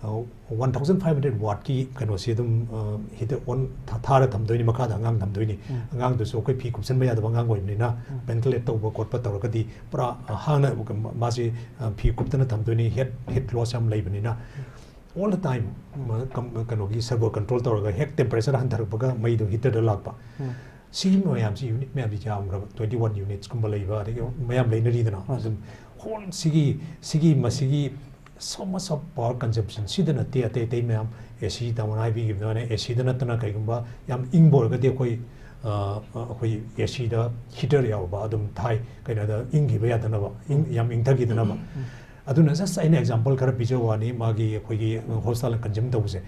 ꯑ, ꯋꯥꯟ ꯊꯥꯎꯖꯟ ꯐꯥꯏꯚ ꯍꯟꯗ꯭ꯔꯦꯠ ꯋꯥꯠꯀꯤ ꯀꯩꯅꯣꯁꯤ ꯑꯗꯨꯝ, ꯑ, ꯍꯤꯇꯔ ꯑꯣꯟ ꯊꯥ-, ꯊꯥꯔ ꯊꯝꯗꯣꯏꯅꯤ, ꯃꯈꯥꯗ ꯑꯉꯥꯡ ꯊꯝꯗꯣꯏꯅꯤ꯫ ꯑꯉꯥꯡꯗꯨꯁꯨ ꯑꯩꯈꯣꯏ ꯐꯤ ꯀꯨꯞꯁꯟꯕ ꯌꯥꯗꯕ ꯑꯉꯥꯡ ꯑꯣꯏꯕꯅꯤꯅ, ꯚꯦꯟꯇꯤꯂꯦꯠ ꯇꯧꯕ ꯈꯣꯠꯄ ꯇꯧꯔꯒꯗꯤ ꯄꯨꯔꯥ, ꯑ, ꯍꯥꯡꯅ ꯃꯥꯁꯤ, ꯑ, ꯐꯤ ꯀꯨꯞꯇꯅ ꯊꯝꯗꯣꯏꯅꯤ, ꯍꯤꯠ, ꯍꯤꯠ ꯂꯣꯁ ꯌꯥꯝ ꯂꯩꯕꯅꯤꯅ꯫ ꯑꯣꯜ ꯗ ꯇꯥꯏꯝ ꯀꯩꯅꯣꯒꯤ ꯁꯔꯚꯣ ꯀꯟꯇ꯭ꯔꯣꯜ ꯇꯧꯔꯒ ꯍꯦꯛ ꯇꯦꯝꯄꯔꯦꯆꯔ ꯍꯟꯊꯔꯛꯄꯒ ꯃꯩꯗꯣ ꯍꯤꯇꯔꯗ ꯂꯥꯛꯄ꯫ ꯁꯤꯒꯤ ꯃꯌꯥꯝꯁꯤ, ꯌꯨꯅꯤꯠ ꯃꯌꯥꯝꯁꯤ ꯌꯥꯝꯈ꯭ꯔꯕ, ꯇ꯭ꯋꯦꯟꯇꯤ ꯋꯥꯟ ꯌꯨꯅꯤꯠꯁꯀꯨꯝꯕ ꯂꯩꯕ, ꯑꯗꯒꯤ ꯃꯌꯥꯝ ꯂꯩꯅꯔꯤꯗꯅ꯫ ꯑꯗꯨꯝ ꯍꯣꯜ ꯁꯤꯒꯤ, ꯁꯤꯒꯤ, ꯃꯁꯤꯒꯤ so much of power consumption ꯁꯤꯗ ꯅꯠꯇꯦ, ꯑꯇꯩ ꯑꯇꯩ ꯃꯌꯥꯝ, ꯑꯦ ꯁꯤ, ꯇꯥꯃꯣꯅ ꯍꯥꯏꯕꯤꯈꯤꯕ ꯑꯗꯨꯃꯥꯏꯅ, ꯑꯦ ꯁꯤꯗ ꯅꯠꯇꯅ ꯀꯩꯒꯨꯝꯕ ꯌꯥꯝ ꯏꯪꯕ ꯑꯣꯏꯔꯒꯗꯤ ꯑꯩꯈꯣꯏ ꯑꯩꯈꯣꯏ ꯑꯦ ꯁꯤꯗ ꯍꯤꯇꯔ ꯌꯥꯎꯕ ꯑꯗꯨꯝ ꯊꯥꯏ, ꯀꯩꯅꯣꯗ ꯏꯪꯈꯤꯕ ꯌꯥꯗꯅꯕ, ꯏꯪ ꯌꯥꯝ ꯏꯪꯊꯈꯤꯗꯅꯕ꯫ ꯑꯗꯨꯅ just ꯑꯩꯅ ꯑꯦꯛꯖꯥꯝꯄꯜ ꯈꯔ ꯄꯤꯖꯕ ꯋꯥꯅꯤ, ꯃꯥꯒꯤ ꯑꯩꯈꯣꯏꯒꯤ ꯍꯣꯁꯄꯤꯇꯥꯜꯅ ꯀꯟꯖ꯭ꯌꯨꯝ ꯇꯧꯕꯁꯦ꯫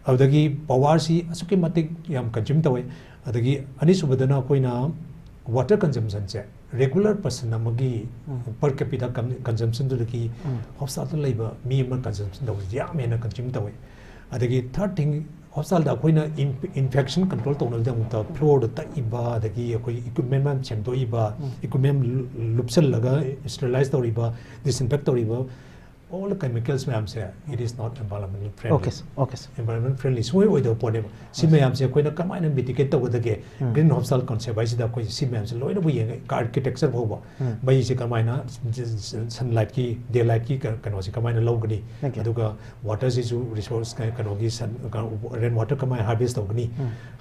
ꯑꯗꯨꯗꯒꯤ ꯄꯋꯥꯔꯁꯤ ꯑꯁꯨꯛꯀꯤ ꯃꯇꯤꯛ ꯌꯥꯝ ꯀꯟꯖ꯭ꯌꯨꯝ ꯇꯧꯋꯦ꯫ ꯑꯗꯒꯤ ꯑꯅꯤꯁꯨꯕꯗꯅ ꯑꯩꯈꯣꯏꯅ ꯋꯥꯇꯔ ꯀꯟꯖꯝꯁꯟꯁꯦ, ꯔꯦꯒꯨꯂꯔ ꯄꯔꯁꯟ ꯑꯃꯒꯤ ꯄꯔ ꯀꯦꯄꯤꯇꯥ ꯀꯟꯖꯝꯁꯟꯗꯨꯗꯒꯤ ꯍꯣꯁꯄꯤꯇꯥꯜꯗ ꯂꯩꯕ ꯃꯤ ꯑꯃ ꯀꯟꯖꯝꯁꯟ ꯇꯧꯕꯁꯦ ꯌꯥꯝ ꯍꯦꯟꯅ ꯀꯟꯖ꯭ꯌꯨꯝ ꯇꯧꯋꯦ꯫ ꯑꯗꯒꯤ ꯊꯥꯔꯠ ꯊꯤꯡ, ꯍꯣꯁꯄꯤꯇꯥꯜꯗ ꯑꯩꯈꯣꯏꯅ ꯏꯟꯐꯦꯛꯁꯟ ꯀꯟꯇ꯭ꯔꯣꯜ ꯇꯧꯅꯕꯒꯤꯗꯃꯛꯇ ꯐ꯭ꯂꯣꯔꯗ ꯇꯛꯏꯕ, ꯑꯗꯒꯤ ꯑꯩꯈꯣꯏ ꯏꯀ꯭ꯋꯤꯞꯃꯦꯟ ꯃꯌꯥꯝ ꯁꯦꯝꯗꯣꯛꯏꯕ, ꯏꯀ꯭ꯋꯤꯞꯃꯦꯟ ꯂꯨꯞꯁꯜꯂꯒ ꯁ꯭ꯇꯦꯔꯤꯂꯥꯏꯁ ꯇꯧꯔꯤꯕ, ꯗꯤꯁꯏꯟꯐꯦꯛ ꯇꯧꯔꯤꯕ, all the chemicals ꯃꯌꯥꯝꯁꯦ, it is not environmental friendly꯫ Okay, sir. Okay, sir. Environmental friendly ꯁꯨꯡꯑꯣꯏ ꯑꯣꯏꯗꯕ ꯄꯣꯠꯅꯦꯕ꯫ ꯁꯤ ꯃꯌꯥꯝꯁꯦ ꯑꯩꯈꯣꯏꯅ ꯀꯃꯥꯏꯅ mitigate ꯇꯧꯒꯗꯒꯦ? Green hospital concept ꯍꯥꯏꯁꯤꯗ ꯑꯩꯈꯣꯏ ꯁꯤ ꯃꯌꯥꯝꯁꯦ ꯂꯣꯏꯅꯕꯨ ꯌꯦꯡꯉꯦ, ꯑꯥꯔꯀꯤꯇꯦꯛꯆꯔ ꯐꯥꯎꯕ꯫ ꯃꯩꯁꯦ ꯀꯃꯥꯏꯅ, ꯁꯟꯂꯥꯏꯠꯀꯤ, ꯗꯦ ꯂꯥꯏꯠꯀꯤ ꯀꯩꯅꯣꯁꯦ ꯀꯃꯥꯏꯅ ꯂꯧꯒꯅꯤ? Okay. ꯑꯗꯨꯒ ꯋꯥꯇꯔꯁꯤꯁꯨ ꯔꯤꯁꯣꯔꯁ ꯀꯩꯅꯣꯒꯤ ꯁꯟ, ꯔꯦꯟ ꯋꯥꯇꯔ ꯀꯃꯥꯏꯅ ꯍꯥꯔꯚꯦꯁ ꯇꯧꯒꯅꯤ?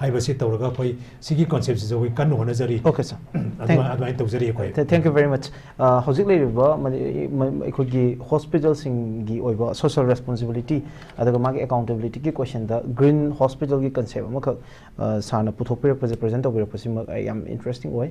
ꯍꯥꯏꯕꯁꯤ ꯇꯧꯔꯒ ꯑꯩꯈꯣꯏ ꯁꯤꯒꯤ ꯀꯟꯁꯦꯞꯁꯤꯁꯨ ꯑꯩꯈꯣꯏ ꯀꯟꯅ ꯍꯣꯠꯅꯖꯔꯤ꯫ Okay, sir. ꯑꯗꯨꯃꯥꯏꯅ, ꯑꯗꯨꯃꯥꯏꯅ ꯇꯧꯖꯔꯤ ꯑꯩꯈꯣꯏ꯫ Th-, thank you very much. ꯑ, ꯍꯧꯖꯤꯛ ꯂꯩꯔꯤꯕ ꯃꯅꯤ-, ꯃ-, ꯑꯩꯈꯣꯏꯒꯤ ꯍꯣꯁꯄꯤꯇꯥꯜꯁꯤꯡꯒꯤ ꯑꯣꯏꯕ social responsibility, ꯑꯗꯨꯒ ꯃꯥꯒꯤ ꯑꯦꯀꯥꯎꯟꯇꯦꯕꯤꯂꯤꯇꯤꯒꯤ ꯀꯣꯏꯁꯟꯗ ꯒ꯭ꯔꯤꯟ ꯍꯣꯁꯄꯤꯇꯥꯜꯒꯤ ꯀꯟꯁꯦꯞ ꯑꯃꯈꯛ, ꯑ, ꯁꯥꯔꯅ ꯄꯨꯊꯣꯛꯄꯤꯔꯛꯄꯁꯦ, ꯄ꯭ꯔꯖꯦꯟ ꯇꯧꯕꯤꯔꯛꯄꯁꯤꯃꯛ ꯑꯩ ꯌꯥꯝ ꯏꯟꯇꯔꯦꯁꯇꯤꯡ ꯑꯣꯏ꯫